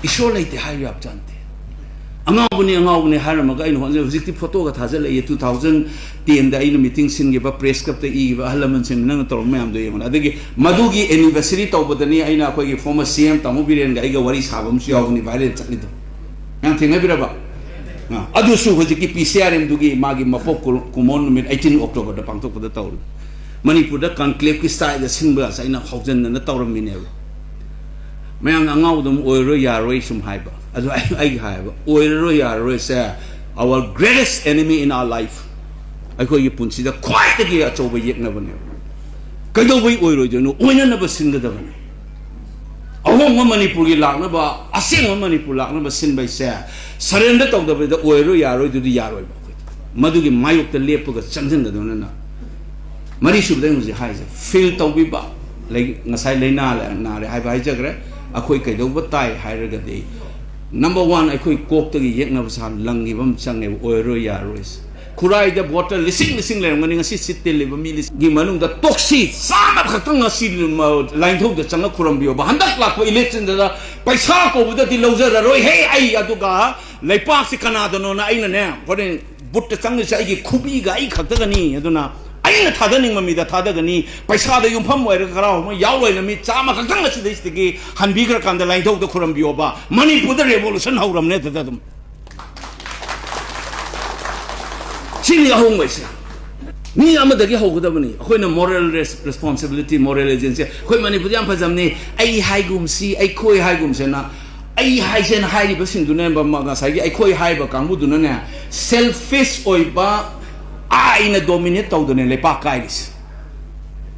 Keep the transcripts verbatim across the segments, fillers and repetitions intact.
ꯏꯁꯣꯔ ꯂꯩꯇꯦ ꯍꯥꯏꯕ ꯌꯥꯕꯖꯥꯠ ꯅꯠꯇꯦ꯫ ꯑꯉꯥꯎꯕꯅꯤ, ꯑꯉꯥꯎꯕꯅꯤ ꯍꯥꯏꯔꯝꯃꯒ ꯑꯩꯅ ꯍꯣꯠꯅꯖꯩ꯫ ꯍꯧꯖꯤꯛꯇꯤ ꯐꯣꯇꯣꯒ ꯊꯥꯖꯤꯜꯂꯛꯏ꯫ Two thousand ten ꯗ ꯑꯩꯅ meeting ꯁꯤꯟꯈꯤꯕ, press club ꯇ ꯏꯈꯤꯕ ꯑꯍꯜ ꯂꯃꯟꯁꯤꯡ, ꯅꯪꯅ ꯇꯧꯔꯝꯕ ꯃꯌꯥꯝꯗꯣ ꯌꯦꯡꯉꯨꯅꯦ꯫ ꯑꯗꯒꯤ ꯃꯗꯨꯒꯤ anniversary ꯇꯧꯕꯗꯅꯤ ꯑꯩꯅ ꯑꯩꯈꯣꯏꯒꯤ former C M ꯇꯥꯃꯣ ꯕꯤꯔꯦꯟꯒ ꯑꯩꯒ ꯋꯥꯔꯤ ꯁꯥꯕ ꯑꯃꯁꯨ ꯌꯥꯎꯕꯅꯤ viral ꯆꯠꯂꯤꯗꯣ꯫ ꯌꯥꯝ ꯊꯦꯡꯅꯕꯤꯔꯕ? ꯑ, ꯑꯗꯨꯁꯨ ꯍꯧꯖꯤꯛꯀꯤ P C R M ꯗꯨꯒꯤ ꯃꯥꯒꯤ ꯃꯄꯣꯛ ꯀꯨ-, ꯀꯨꯝꯑꯣꯟ ꯅꯨꯃꯤꯠ eighteen October ꯗ ꯄꯥꯡꯊꯣꯛꯄꯗ ꯇꯧꯔꯤ꯫ ꯃꯅꯤꯄꯨꯔꯗ conclave ꯀꯤ style ꯗ ꯁꯤꯟꯕꯒꯁꯦ ꯑꯩꯅ ꯍꯧꯖꯤꯟꯅꯅ ꯇꯧꯔꯝꯃꯤꯅꯦꯕ꯫ ꯃꯌꯥꯝꯅ ꯑꯉꯥꯎꯕꯗ ꯑꯃꯨꯛ ꯑꯣꯏꯔꯔꯣꯏ ꯌꯥꯔꯔꯣꯏ ꯁꯨꯝ ꯍꯥꯏꯕ꯫ ꯑꯗꯨ ꯑꯩ, ꯑꯩꯒꯤ ꯍꯥꯏꯕ, ꯑꯣꯏꯔꯔꯣꯏ ꯌꯥꯔꯔꯣꯏꯁꯦ our greatest enemy in our life꯫ ꯑꯩꯈꯣꯏꯒꯤ ꯄꯨꯟꯁꯤꯗ ꯈ꯭ꯋꯥꯏꯗꯒꯤ ꯑꯆꯧꯕ ꯌꯦꯛꯅꯕꯅꯦꯕ꯫ ꯀꯩꯗꯧꯕꯩ ꯑꯣꯏꯔꯣꯏꯗꯣꯏꯅꯣ? ꯑꯣꯏꯅꯅꯕ ꯁꯤꯟꯒꯗꯕꯅꯤ꯫ ꯑꯍꯣꯡꯕ ꯃꯅꯤꯄꯨꯔꯒꯤ ꯂꯥꯛꯅꯕ, ꯑꯁꯦꯡꯕ ꯃꯅꯤꯄꯨꯔ ꯂꯥꯛꯅꯕ ꯁꯤꯟꯕꯩꯁꯦ surrender ꯇꯧꯗꯕꯗ ꯑꯣꯏꯔꯔꯣꯏ ꯌꯥꯔꯔꯣꯏ, ꯑꯗꯨꯗꯤ ꯌꯥꯔꯣꯏꯕ꯫ ꯑꯩꯈꯣꯏ ꯃꯗꯨꯒꯤ ꯃꯥꯌꯣꯛꯇ ꯂꯦꯞꯄꯒ ꯆꯪꯁꯤꯟꯒꯗꯕꯅꯤꯅ꯫ ꯃꯔꯤꯁꯨꯕꯗ ꯑꯩꯅ ꯍꯧꯖꯤꯛ ꯍꯥꯏꯔꯤꯁꯦ, feel ꯇꯧꯕꯤꯕ꯫ ꯂꯩ-, ꯉꯁꯥꯏ ꯂꯥꯏꯅꯥ ꯂ-, ꯅꯥꯔꯦ ꯍꯥꯏꯕ ꯍꯥꯏꯖꯈ꯭ꯔꯦ꯫ ꯑꯩꯈꯣꯏ ꯀꯩꯗꯧꯕ ꯇꯥꯏ ꯍꯥꯏꯔꯒꯗꯤ, number one, ꯑꯩꯈꯣꯏ ꯀꯣꯛꯇꯒꯤ ꯌꯦꯛꯅꯕ ꯁꯥ ꯂꯪꯈꯤꯕ ꯑꯃ ꯆꯪꯉꯦꯕ, ꯑꯣꯏꯔꯔꯣꯏ ꯌꯥꯔꯔꯣꯏꯁꯦ꯫ ꯈꯨꯔꯥꯏꯗ voter ꯂꯤꯁꯤꯡ ꯂꯤꯁꯤꯡ ꯂꯩꯔꯝꯒꯅꯤ, ꯉꯁꯤ seat ꯇꯤꯜꯂꯤꯕ ꯃꯤ ꯂꯤꯁꯤꯡꯒꯤ ꯃꯅꯨꯡꯗ ꯇꯣꯛꯁꯤ ꯆꯥꯝꯃ ꯈꯛꯇꯪ ꯉꯁꯤ ꯃ-, ꯂꯥꯏꯅꯤꯡꯊꯧꯗ ꯆꯪꯉ ꯈꯨꯔꯝꯕꯤꯌꯣꯕ꯫ ꯍꯟꯗꯛ ꯂꯥꯛꯄ election ꯗ ꯄꯩꯁꯥ ꯀꯧꯕꯗꯗꯤ ꯂꯧꯖꯔꯔꯣꯏꯍꯦ ꯑꯩ, ꯑꯗꯨꯒ ꯂꯩꯄꯥꯛꯁꯤ ꯀꯅꯥꯗꯅꯣꯅ ꯑꯩꯅꯅꯦ, ꯍꯣꯔꯦꯟ ꯕꯨꯠꯇ ꯆꯪꯉꯤꯁꯦ ꯑꯩꯒꯤ ꯈꯨꯕꯤꯒ ꯑꯩ ꯈꯛꯇꯒꯅꯤ꯫ ꯑꯗꯨꯅ ꯑꯩꯅ ꯊꯥꯗꯅꯤꯡꯕ ꯃꯤꯗ ꯊꯥꯗꯒꯅꯤ꯫ ꯄꯩꯁꯥꯗ ꯌꯨꯝꯐꯝ ꯑꯣꯏꯔꯒ ꯀꯔꯥ ꯑꯃ ꯌꯥꯎꯔꯣꯏꯅ ꯃꯤ ꯆꯥꯝꯃ ꯈꯛꯇꯪ ꯑꯁꯤꯗꯩꯁꯤꯗꯒꯤ ꯍꯟꯕꯤꯈ꯭ꯔꯀꯥꯟꯗ ꯂꯥꯏꯅꯤꯡꯊꯧꯗ ꯈꯨꯔꯝꯕꯤꯌꯣꯕ꯫ ꯃꯅꯤꯄꯨꯔꯗ revolution ꯍꯧꯔꯝꯅꯦ ꯑꯗꯨꯗ ꯑꯗꯨꯝ꯫ ꯁꯤꯅꯤ ꯑꯍꯣꯡꯕ ꯍꯥꯏꯁꯦ꯫ ꯃꯤ ꯑꯃꯗꯒꯤ ꯍꯧꯒꯗꯕꯅꯤ꯫ ꯑꯩꯈꯣꯏꯅ moral res-, responsibility, moral agency, ꯑꯩꯈꯣꯏ ꯃꯅꯤꯄꯨꯔꯗ ꯌꯥꯝ ꯐꯖꯕꯅꯤ, "ꯑꯩ ꯍꯥꯏꯒꯨꯝꯁꯤ, ꯑꯩꯈꯣꯏ ꯍꯥꯏꯒꯨꯝꯁꯦꯅ", ꯑꯩ ꯍꯥꯏꯁꯦꯅ ꯍꯥꯏꯔꯤꯕꯁꯤꯡꯗꯨꯅꯦꯕ ꯃ-, ꯉꯁꯥꯏꯒꯤ "ꯑꯩꯈꯣꯏ" ꯍꯥꯏꯔꯤꯕ ꯀꯥꯡꯕꯨꯗꯨꯅꯅꯦ, selfish ꯑꯣꯏꯕ ꯑꯥꯏꯅ dominate ꯇꯧꯗꯅ ꯂꯩꯄꯥꯛ ꯀꯥꯏꯔꯤꯁꯦ꯫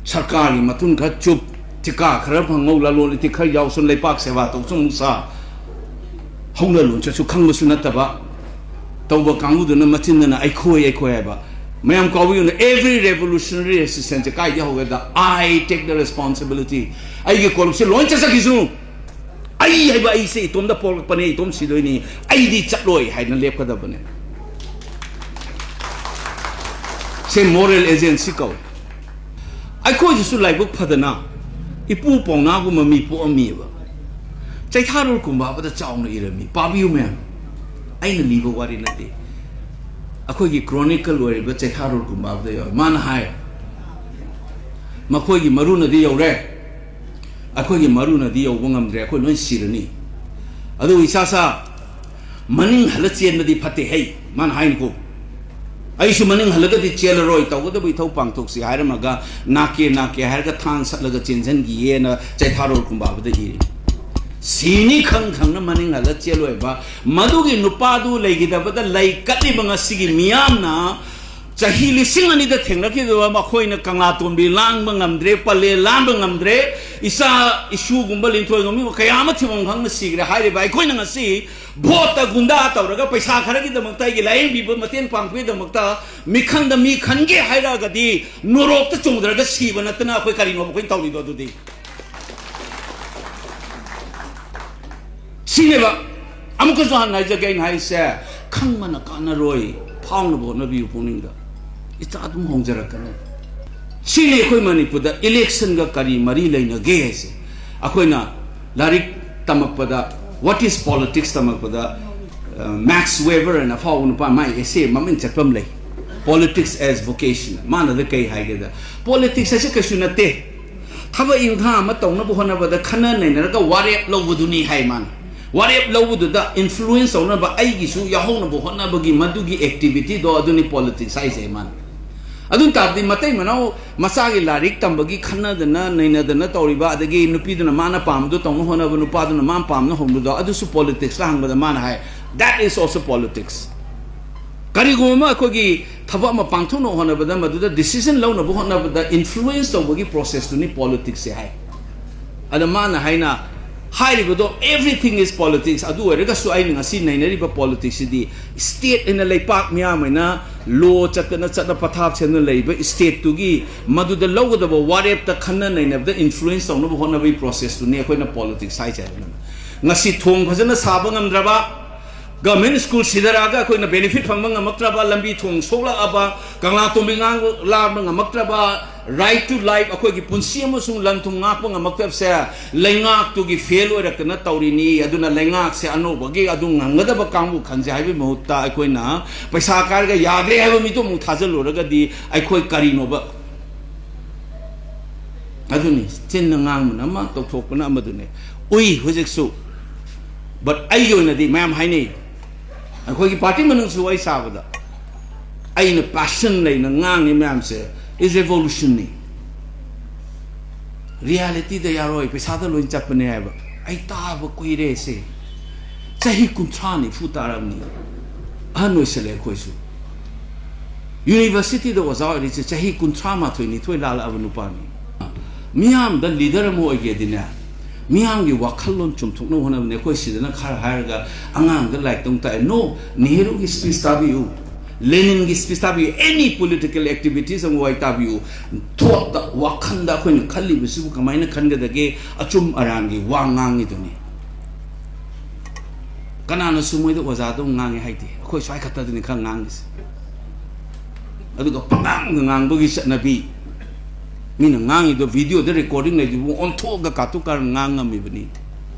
ꯁꯔꯀꯥꯔꯒꯤ ꯃꯊꯨꯟ ꯈꯔ ꯆꯨꯞ, ꯊꯤꯀꯥ ꯈꯔ ꯐꯪꯍꯧ, ꯂꯂꯣꯟ ꯏꯇꯤꯛ ꯈꯔ ꯌꯥꯎꯁꯨ, ꯂꯩꯄꯥꯛ ꯁꯦꯕꯥ ꯇꯧꯁꯨ ꯑꯃꯨꯛ ꯁꯥ, ꯍꯧꯅ ꯂꯣꯟꯆꯠꯁꯨ ꯈꯪꯕꯁꯨ ꯅꯠꯇꯕ ꯇꯧꯕ ꯀꯥꯡꯕꯨꯗꯨꯅ ꯃꯆꯤꯟꯗꯅ "ꯑꯩꯈꯣꯏ, ꯑꯩꯈꯣꯏ" ꯍꯥꯏꯕ꯫ ꯃꯌꯥꯝ ꯀꯥꯎꯕꯤꯌꯨꯅ, every revolutionary resistance ꯁꯦ ꯀꯥꯏꯗꯒꯤ ꯍꯧꯒꯦꯗ? "I take the responsibility"꯫ ꯑꯩꯒꯤ ꯀꯣꯂꯨꯞꯁꯦ ꯂꯣꯏ ꯆꯠꯆꯈꯤꯁꯅꯨ꯫ ꯑꯩ ꯍꯥꯏꯕ ꯑꯩꯁꯦ ꯏꯇꯣꯝꯗ ꯄꯣꯛꯂꯛꯄꯅꯦ, ꯏꯇꯣꯝ ꯁꯤꯗꯣꯏꯅꯤ, ꯑꯩꯗꯤ ꯆꯠꯂꯣꯏ ꯍꯥꯏꯅ ꯂꯦꯞꯀꯗꯕꯅꯦ꯫ ꯁꯦ moral agency ꯀꯧꯏ꯫ ꯑꯩꯈꯣꯏꯁꯤꯁꯨ ꯂꯥꯏꯕꯛ ꯐꯗꯅ ꯏꯄꯨ ꯄꯥꯎꯅꯥꯒꯨꯝꯕ ꯃꯤ ꯄꯣꯛꯑꯝꯃꯤꯕ꯫ ꯆꯩꯊꯥꯔꯣꯜ ꯀꯨꯝꯕꯥꯕꯗ ꯆꯥꯎꯅ ꯏꯔꯝꯃꯤ꯫ ꯄꯥꯕꯤꯌꯨ ꯃꯌꯥꯝ, ꯑꯩꯅ ꯂꯤꯕ ꯋꯥꯔꯤ ꯅꯠꯇꯦ, ꯑꯩꯈꯣꯏꯒꯤ ꯀ꯭ꯔꯣꯅꯤꯀꯜ ꯑꯣꯏꯔꯤꯕ ꯆꯩꯊꯥꯔꯣꯜ ꯀꯨꯝꯕꯥꯕꯗ ꯌꯥꯎꯏ꯫ ꯃꯥꯅ ꯍꯥꯏ, "ꯃꯈꯣꯏꯒꯤ ꯃꯔꯨꯅꯗꯤ ꯌꯧꯔꯦ, ꯑꯩꯈꯣꯏꯒꯤ ꯃꯔꯨꯅꯗꯤ ꯌꯧꯕ ꯉꯝꯗ꯭ꯔꯦ, ꯑꯩꯈꯣꯏ ꯂꯣꯏ ꯁꯤꯔꯅꯤ꯫ ꯑꯗꯨꯕꯨ ꯏꯁꯥ ꯁꯥ ꯃꯅꯤꯡ ꯍꯜꯂ ꯆꯦꯟꯕꯗꯤ ꯐꯠꯇꯦ ꯍꯩ", ꯃꯥꯅ ꯍꯥꯏꯅꯤꯀꯣ꯫ "ꯑꯩꯁꯨ ꯃꯅꯤꯡ ꯍꯜꯂꯒꯗꯤ ꯆꯦꯜꯂꯔꯣꯏ, ꯇꯧꯒꯗꯕ ꯏꯊꯧ ꯄꯥꯡꯊꯣꯛꯁꯤ" ꯍꯥꯏꯔꯝꯃꯒ, "ꯅꯥꯀꯦ ꯅꯥꯀꯦ" ꯍꯥꯏꯔꯒ ꯊꯥꯡ ꯁꯠꯂꯒ ꯆꯦꯟꯁꯤꯟꯈꯤꯌꯦꯅ ꯆꯩꯊꯥꯔꯣꯜ ꯀꯨꯝꯕꯥꯕꯗ ꯏꯔꯤ꯫ ꯁꯤꯅꯤ ꯈꯪ ꯈꯪꯅ ꯃꯅꯤꯡ ꯍꯜꯂ ꯆꯦꯜꯂꯣꯏꯕ ꯃꯗꯨꯒꯤ ꯅꯨꯄꯥꯗꯨ ꯂꯩꯈꯤꯗꯕꯗ ꯂꯩ ꯀꯠꯂꯤꯕ ꯉꯁꯤꯒꯤ ꯃꯤꯌꯥꯝꯅ ꯆꯍꯤ ꯂꯤꯁꯤꯡ ꯑꯅꯤꯗ ꯊꯦꯡꯅꯈꯤꯗꯕ ꯃꯈꯣꯏꯅ ꯀꯪꯂꯥ ꯇꯣꯝꯕꯤ ꯂꯥꯡꯕ ꯉꯝꯗ꯭ꯔꯦ, ꯄꯂꯦ ꯂꯥꯟꯕ ꯉꯝꯗ꯭ꯔꯦ, ꯏꯆꯥ ꯏꯁꯨꯒꯨꯝꯕ ꯂꯤꯟꯊꯣꯏ ꯉꯝꯕꯤꯕ ꯀꯌꯥ ꯑꯃ ꯊꯤꯐꯝ ꯈꯪꯅ ꯁꯤꯈ꯭ꯔꯦ ꯍꯥꯏꯔꯤꯕ ꯑꯩꯈꯣꯏꯅ ꯉꯁꯤ ꯚꯣꯠꯇ ꯒꯨꯟꯗꯥ ꯇꯧꯔꯒ ꯄꯩꯁꯥ ꯈꯔꯒꯤꯗꯃꯛꯇ ꯑꯩꯒꯤ ꯂꯥꯏꯌꯦꯡꯕꯤꯕ ꯃꯇꯦꯡ ꯄꯥꯡꯕꯒꯤꯗꯃꯛꯇ ꯃꯤꯈꯟꯗ ꯃꯤ ꯈꯟꯒꯦ ꯍꯥꯏꯔꯛꯑꯒꯗꯤ ꯅꯣꯔꯣꯛꯇ ꯆꯣꯡꯊꯔꯒ ꯁꯤꯕ ꯅꯠꯇꯅ ꯑꯩꯈꯣꯏ ꯀꯔꯤꯅꯣꯕ ꯑꯩꯈꯣꯏꯅ ꯇꯧꯔꯤꯗꯣ ꯑꯗꯨꯗꯤ? ꯁꯤꯅꯦꯕ꯫ ꯑꯃꯨꯛꯀꯁꯨ ꯍꯟꯅ ꯍꯥꯏꯖꯒꯦ, ꯑꯩꯅ ꯍꯥꯏꯁꯦ, ꯈꯪꯕꯅ ꯀꯥꯟꯅꯔꯣꯏ, ꯐꯥꯎꯅꯕ ꯍꯣꯠꯅꯕꯤꯌꯨ ꯄꯨꯛꯅꯤꯡꯗ, ꯏꯆꯥ ꯑꯗꯨꯝ ꯍꯣꯡꯖꯔꯛꯀꯅꯤ꯫ ꯁꯤꯅꯤ ꯑꯩꯈꯣꯏ ꯃꯅꯤꯄꯨꯔꯗ ꯏꯂꯦꯛꯁꯟꯒ ꯀꯔꯤ ꯃꯔꯤ ꯂꯩꯅꯒꯦ ꯍꯥꯏꯁꯦ꯫ ꯑꯩꯈꯣꯏꯅ ꯂꯥꯏꯔꯤꯛ ꯇꯝꯃꯛꯄꯗ, "What is politics?" ꯇꯝꯃꯛꯄꯗ, ꯑ, ꯃꯦꯛꯁ ꯋꯦꯕꯔ ꯍꯥꯏꯅ ꯑꯐꯥꯎꯕ ꯅꯨꯄꯥ, ꯃꯥꯏ ꯑꯦꯁꯦ ꯃꯃꯤꯡ ꯆꯠꯄ ꯑꯃ ꯂꯩ, "Politics as Vocation"꯫ ꯃꯥꯅꯗ ꯀꯩ ꯍꯥꯏꯒꯦꯗ, ꯄꯣꯂꯤꯇꯤꯛꯁ ꯍꯥꯏꯁꯦ ꯀꯩꯁꯨ ꯅꯠꯇꯦ, ꯊꯕꯛ ꯏꯪꯈꯥꯡ ꯑꯃ ꯇꯧꯅꯕ ꯍꯣꯠꯅꯕꯗ ꯈꯟꯅ ꯅꯩꯅꯔꯒ ꯋꯥꯔꯦꯞ ꯂꯧꯕꯗꯨꯅꯤ ꯍꯥꯏ ꯃꯥꯅ꯫ ꯋꯥꯔꯦꯞ ꯂꯧꯕꯗꯨꯗ ꯏꯟꯐ꯭ꯂꯨꯋꯦꯟꯁ ꯇꯧꯅꯕ, ꯑꯩꯒꯤꯁꯨ ꯌꯥꯎꯍꯧꯅꯕ ꯍꯣꯠꯅꯕꯒꯤ ꯃꯗꯨꯒꯤ ꯑꯦꯛꯇꯤꯚꯤꯇꯤꯗꯣ ꯑꯗꯨꯅꯤ ꯄꯣꯂꯤꯇꯤꯛꯁ ꯍꯥꯏꯁꯦ ꯃꯥꯅ꯫ ꯑꯗꯨ ꯇꯥꯔꯗꯤ ꯃꯇꯩ ꯃꯅꯥꯎ ꯃꯆꯥꯒꯤ ꯂꯥꯏꯔꯤꯛ ꯇꯝꯕꯒꯤ ꯈꯟꯅꯗꯅ ꯅꯩꯅꯗꯅ ꯇꯧꯔꯤꯕ, ꯑꯗꯒꯤ ꯅꯨꯄꯤꯗꯨꯅ ꯃꯥꯅ ꯄꯥꯝꯕꯗꯣ ꯇꯧꯅ ꯍꯣꯠꯅꯕ, ꯅꯨꯄꯥꯗꯨꯅ ꯃꯥꯅ ꯄꯥꯝꯅ ꯍꯧꯅꯕꯗꯣ, ꯑꯗꯨꯁꯨ ꯄꯣꯂꯤꯇꯤꯛꯁꯂ ꯍꯪꯕꯗ ꯃꯥꯅ ꯍꯥꯏ, "That is also politics"꯫ ꯀꯔꯤꯒꯨꯝꯕ ꯑꯃ ꯑꯩꯈꯣꯏꯒꯤ ꯊꯕꯛ ꯑꯃ ꯄꯥꯡꯊꯣꯛꯅꯕ ꯍꯣꯠꯅꯕꯗ, ꯃꯗꯨꯗ ꯗꯤꯁꯤꯖꯟ ꯂꯧꯅꯕ ꯍꯣꯠꯅꯕꯗ ꯏꯟꯐ꯭ꯂꯨꯋꯦꯟꯁ ꯇꯧꯕꯒꯤ ꯄ꯭ꯔꯣꯁꯦꯁꯇꯨꯅꯤ ꯄꯣꯂꯤꯇꯤꯛꯁꯁꯦ ꯍꯥꯏ꯫ ꯑꯗ ꯃꯥꯅ ꯍꯥꯏꯅ ꯍꯥꯏꯔꯤꯕꯗꯣ, "Everything is politics"꯫ ꯑꯗꯨ ꯑꯣꯏꯔꯒꯁꯨ ꯑꯩꯅ ꯉꯁꯤ ꯅꯩꯅꯔꯤꯕ ꯄꯣꯂꯤꯇꯤꯛꯁꯁꯤꯗꯤ ꯁ꯭ꯇꯦꯠ ꯑꯣꯏꯅ, ꯂꯩꯄꯥꯛ ꯃꯤꯌꯥꯝ ꯑꯣꯏꯅ ꯂꯣ ꯆꯠꯇꯅ ꯆꯠꯅ ꯄꯊꯥꯞ ꯁꯦꯝꯗꯨꯅ ꯂꯩꯔꯤꯕ ꯁ꯭ꯇꯦꯠꯇꯨꯒꯤ ꯃꯗꯨꯗ ꯂꯧꯒꯗꯕ ꯋꯥꯔꯦꯞꯇ ꯈꯟꯅ ꯅꯩꯅꯕꯗ ꯏꯟꯐ꯭ꯂꯨꯋꯦꯟꯁ ꯇꯧꯅꯕ ꯍꯣꯠꯅꯕꯒꯤ ꯄ꯭ꯔꯣꯁꯦꯁꯇꯨꯅꯤ ꯑꯩꯈꯣꯏꯅ ꯄꯣꯂꯤꯇꯤꯛꯁ ꯍꯥꯏꯁꯦ ꯍꯥꯏꯕꯅꯤ꯫ ꯉꯁꯤ ꯊꯣꯡ ꯐꯖꯅ ꯁꯥꯕ ꯉꯝꯗ꯭ꯔꯕ, ꯒꯚꯔꯟꯃꯦꯟꯠ ꯁ꯭ꯀꯨꯜ ꯁꯤꯗꯔꯛꯑꯒ ꯑꯩꯈꯣꯏꯅ ꯕꯦꯅꯤꯐꯤꯠ ꯐꯪꯕ ꯉꯝꯃꯛꯇ꯭ꯔꯕ, ꯂꯝꯕꯤ ꯊꯣꯡ ꯁꯣꯛꯂꯛꯑꯕ, ꯀꯪꯂꯥ ꯇꯣꯝꯕꯤ ꯉꯥꯡ ꯂꯥꯟꯕ ꯉꯝꯃꯛꯇ꯭ꯔꯕ, Right to life, ꯑꯩꯈꯣꯏꯒꯤ ꯄꯨꯟꯁꯤ ꯑꯃꯁꯨꯡ ꯂꯟ ꯊꯨꯝ ꯉꯥꯛꯄ ꯉꯝꯃꯛꯇꯕꯁꯦ ꯂꯩꯉꯥꯛꯇꯨꯒꯤ ꯐꯦꯜ ꯑꯣꯏꯔꯛꯇꯅ ꯇꯧꯔꯤꯅꯤ꯫ ꯑꯗꯨꯅ ꯂꯩꯉꯥꯛꯁꯦ ꯑꯅꯧꯕꯒꯤ ꯑꯗꯨ ꯉꯝꯒꯗꯕ ꯀꯥꯡꯕꯨ ꯈꯟꯁꯦ ꯍꯥꯏꯕꯒꯤ ꯃꯍꯨꯠꯇ ꯑꯩꯈꯣꯏꯅ ꯄꯩꯁꯥ ꯀꯥꯏꯔꯒ ꯌꯥꯗ꯭ꯔꯦ ꯍꯥꯏꯕ ꯃꯤꯗꯣ ꯑꯃꯨꯛ ꯊꯥꯖꯤꯜꯂꯨꯔꯒꯗꯤ ꯑꯩꯈꯣꯏ ꯀꯔꯤꯅꯣꯕ? ꯑꯗꯨꯅꯤ, ꯆꯤꯟꯅ ꯉꯥꯡꯕꯅ ꯑꯃ, ꯇꯧꯊꯣꯛꯄꯅ ꯑꯃꯗꯨꯅꯦ꯫ ꯎꯏ ꯍꯧꯖꯤꯛꯁꯨ꯫ But ꯑꯩꯒꯤ ꯑꯣꯏꯅꯗꯤ ꯃꯌꯥꯝ ꯍꯥꯏꯅꯩ, ꯑꯩꯈꯣꯏꯒꯤ ꯄꯥꯔꯇꯤ ꯃꯅꯨꯡꯁꯨ ꯋꯥꯔꯤ ꯁꯥꯕꯗ ꯑꯩꯅ ꯄꯦꯁꯟ ꯂꯩꯅ ꯉꯥꯡꯉꯤ ꯃꯌꯥꯝꯁꯦ is revolutionꯅꯤ꯫ ꯔꯤꯌꯦꯂꯤꯇꯤꯗ ꯌꯥꯔꯣꯏ, ꯄꯩꯁꯥꯗ ꯂꯣꯏ ꯆꯠꯄꯅꯦ ꯍꯥꯏꯕ ꯑꯩ ꯇꯥꯕ ꯀꯨꯏꯔꯦ꯫ ꯁꯦ ꯆꯍꯤ ꯀꯨꯟꯊ꯭ꯔꯥ ꯅꯤꯐꯨ ꯇꯥꯔꯕꯅꯤ꯫ ꯑꯍꯟ ꯑꯣꯏꯁꯜꯂꯦ ꯑꯩꯈꯣꯏꯁꯨ꯫ ꯌꯨꯅꯤꯚꯔꯁꯤꯇꯤꯗ ꯑꯣꯖꯥ ꯑꯣꯏꯔꯤꯁꯦ ꯆꯍꯤ ꯀꯨꯟꯊ꯭ꯔꯥ ꯃꯥꯊꯣꯏ ꯅꯤꯊꯣꯏ ꯂꯥꯜꯂꯛꯑꯕ ꯅꯨꯄꯥꯅꯤ꯫ ꯃꯤꯌꯥꯝꯗ ꯂꯤꯗꯔ ꯑꯃ ꯑꯣꯏꯒꯦꯗꯤꯅꯦ, ꯃꯤꯌꯥꯝꯒꯤ ꯋꯥꯈꯜꯂꯣꯟ ꯆꯨꯝꯊꯣꯛꯅꯕ ꯍꯣꯠꯅꯕꯅꯦ꯫ ꯑꯩꯈꯣꯏ ꯁꯤꯗꯅ ꯈꯔ ꯍꯥꯏꯔꯒ ꯑꯉꯥꯡꯗ ꯂꯥꯏꯔꯤꯛ ꯇꯝ ꯇꯥꯛꯑꯦ꯫ No, ꯅꯦꯍꯔꯨꯒꯤ ꯁ꯭ꯄꯤꯆ ꯇꯥꯕꯤꯌꯨ, ꯂꯦꯅꯤꯟꯒꯤ ꯁ꯭ꯄꯤꯆ ꯇꯥꯕꯤꯌꯨ, ꯑꯦꯅꯤ ꯄꯣꯂꯤꯇꯤꯀꯦꯜ ꯑꯦꯛꯇꯤꯚꯤꯇꯤꯁ ꯑꯃ ꯋꯥꯔꯤ ꯇꯥꯕꯤꯌꯨ꯫ ꯊꯣꯠꯇ, ꯋꯥꯈꯜꯗ ꯑꯩꯈꯣꯏꯅ ꯈꯜꯂꯤꯕꯁꯤꯕꯨ ꯀꯃꯥꯏꯅ ꯈꯟꯒꯗꯒꯦ? ꯑꯆꯨꯝ ꯑꯔꯥꯟꯒꯤ ꯋꯥ ꯉꯥꯡꯉꯤꯗꯨꯅꯤ꯫ ꯀꯅꯥꯅꯁꯨ ꯃꯣꯏꯗ ꯑꯣꯖꯥꯗꯧ ꯉꯥꯡꯉꯦ ꯍꯥꯏꯗꯦ꯫ ꯑꯩꯈꯣꯏ ꯁ꯭ꯋꯥꯏ ꯈꯛꯇꯗꯅꯤ ꯈꯔ ꯉꯥꯡꯉꯤꯁꯦ꯫ ꯑꯗꯨꯒ ꯄꯉꯥꯡꯗ ꯉꯥꯡꯕꯒꯤ ꯆꯠꯅꯕꯤ, ꯃꯤꯅ ꯉꯥꯡꯉꯤꯗꯣ ꯚꯤꯗꯤꯑꯣꯗ ꯔꯦꯀꯣꯔꯗꯤꯡ ꯂꯩꯗꯨꯕꯨ ꯑꯣꯟꯊꯣꯛꯑꯒ ꯀꯥꯇꯨ ꯀꯥꯔꯟ ꯉꯥꯡ ꯉꯝꯃꯤꯕꯅꯤ꯫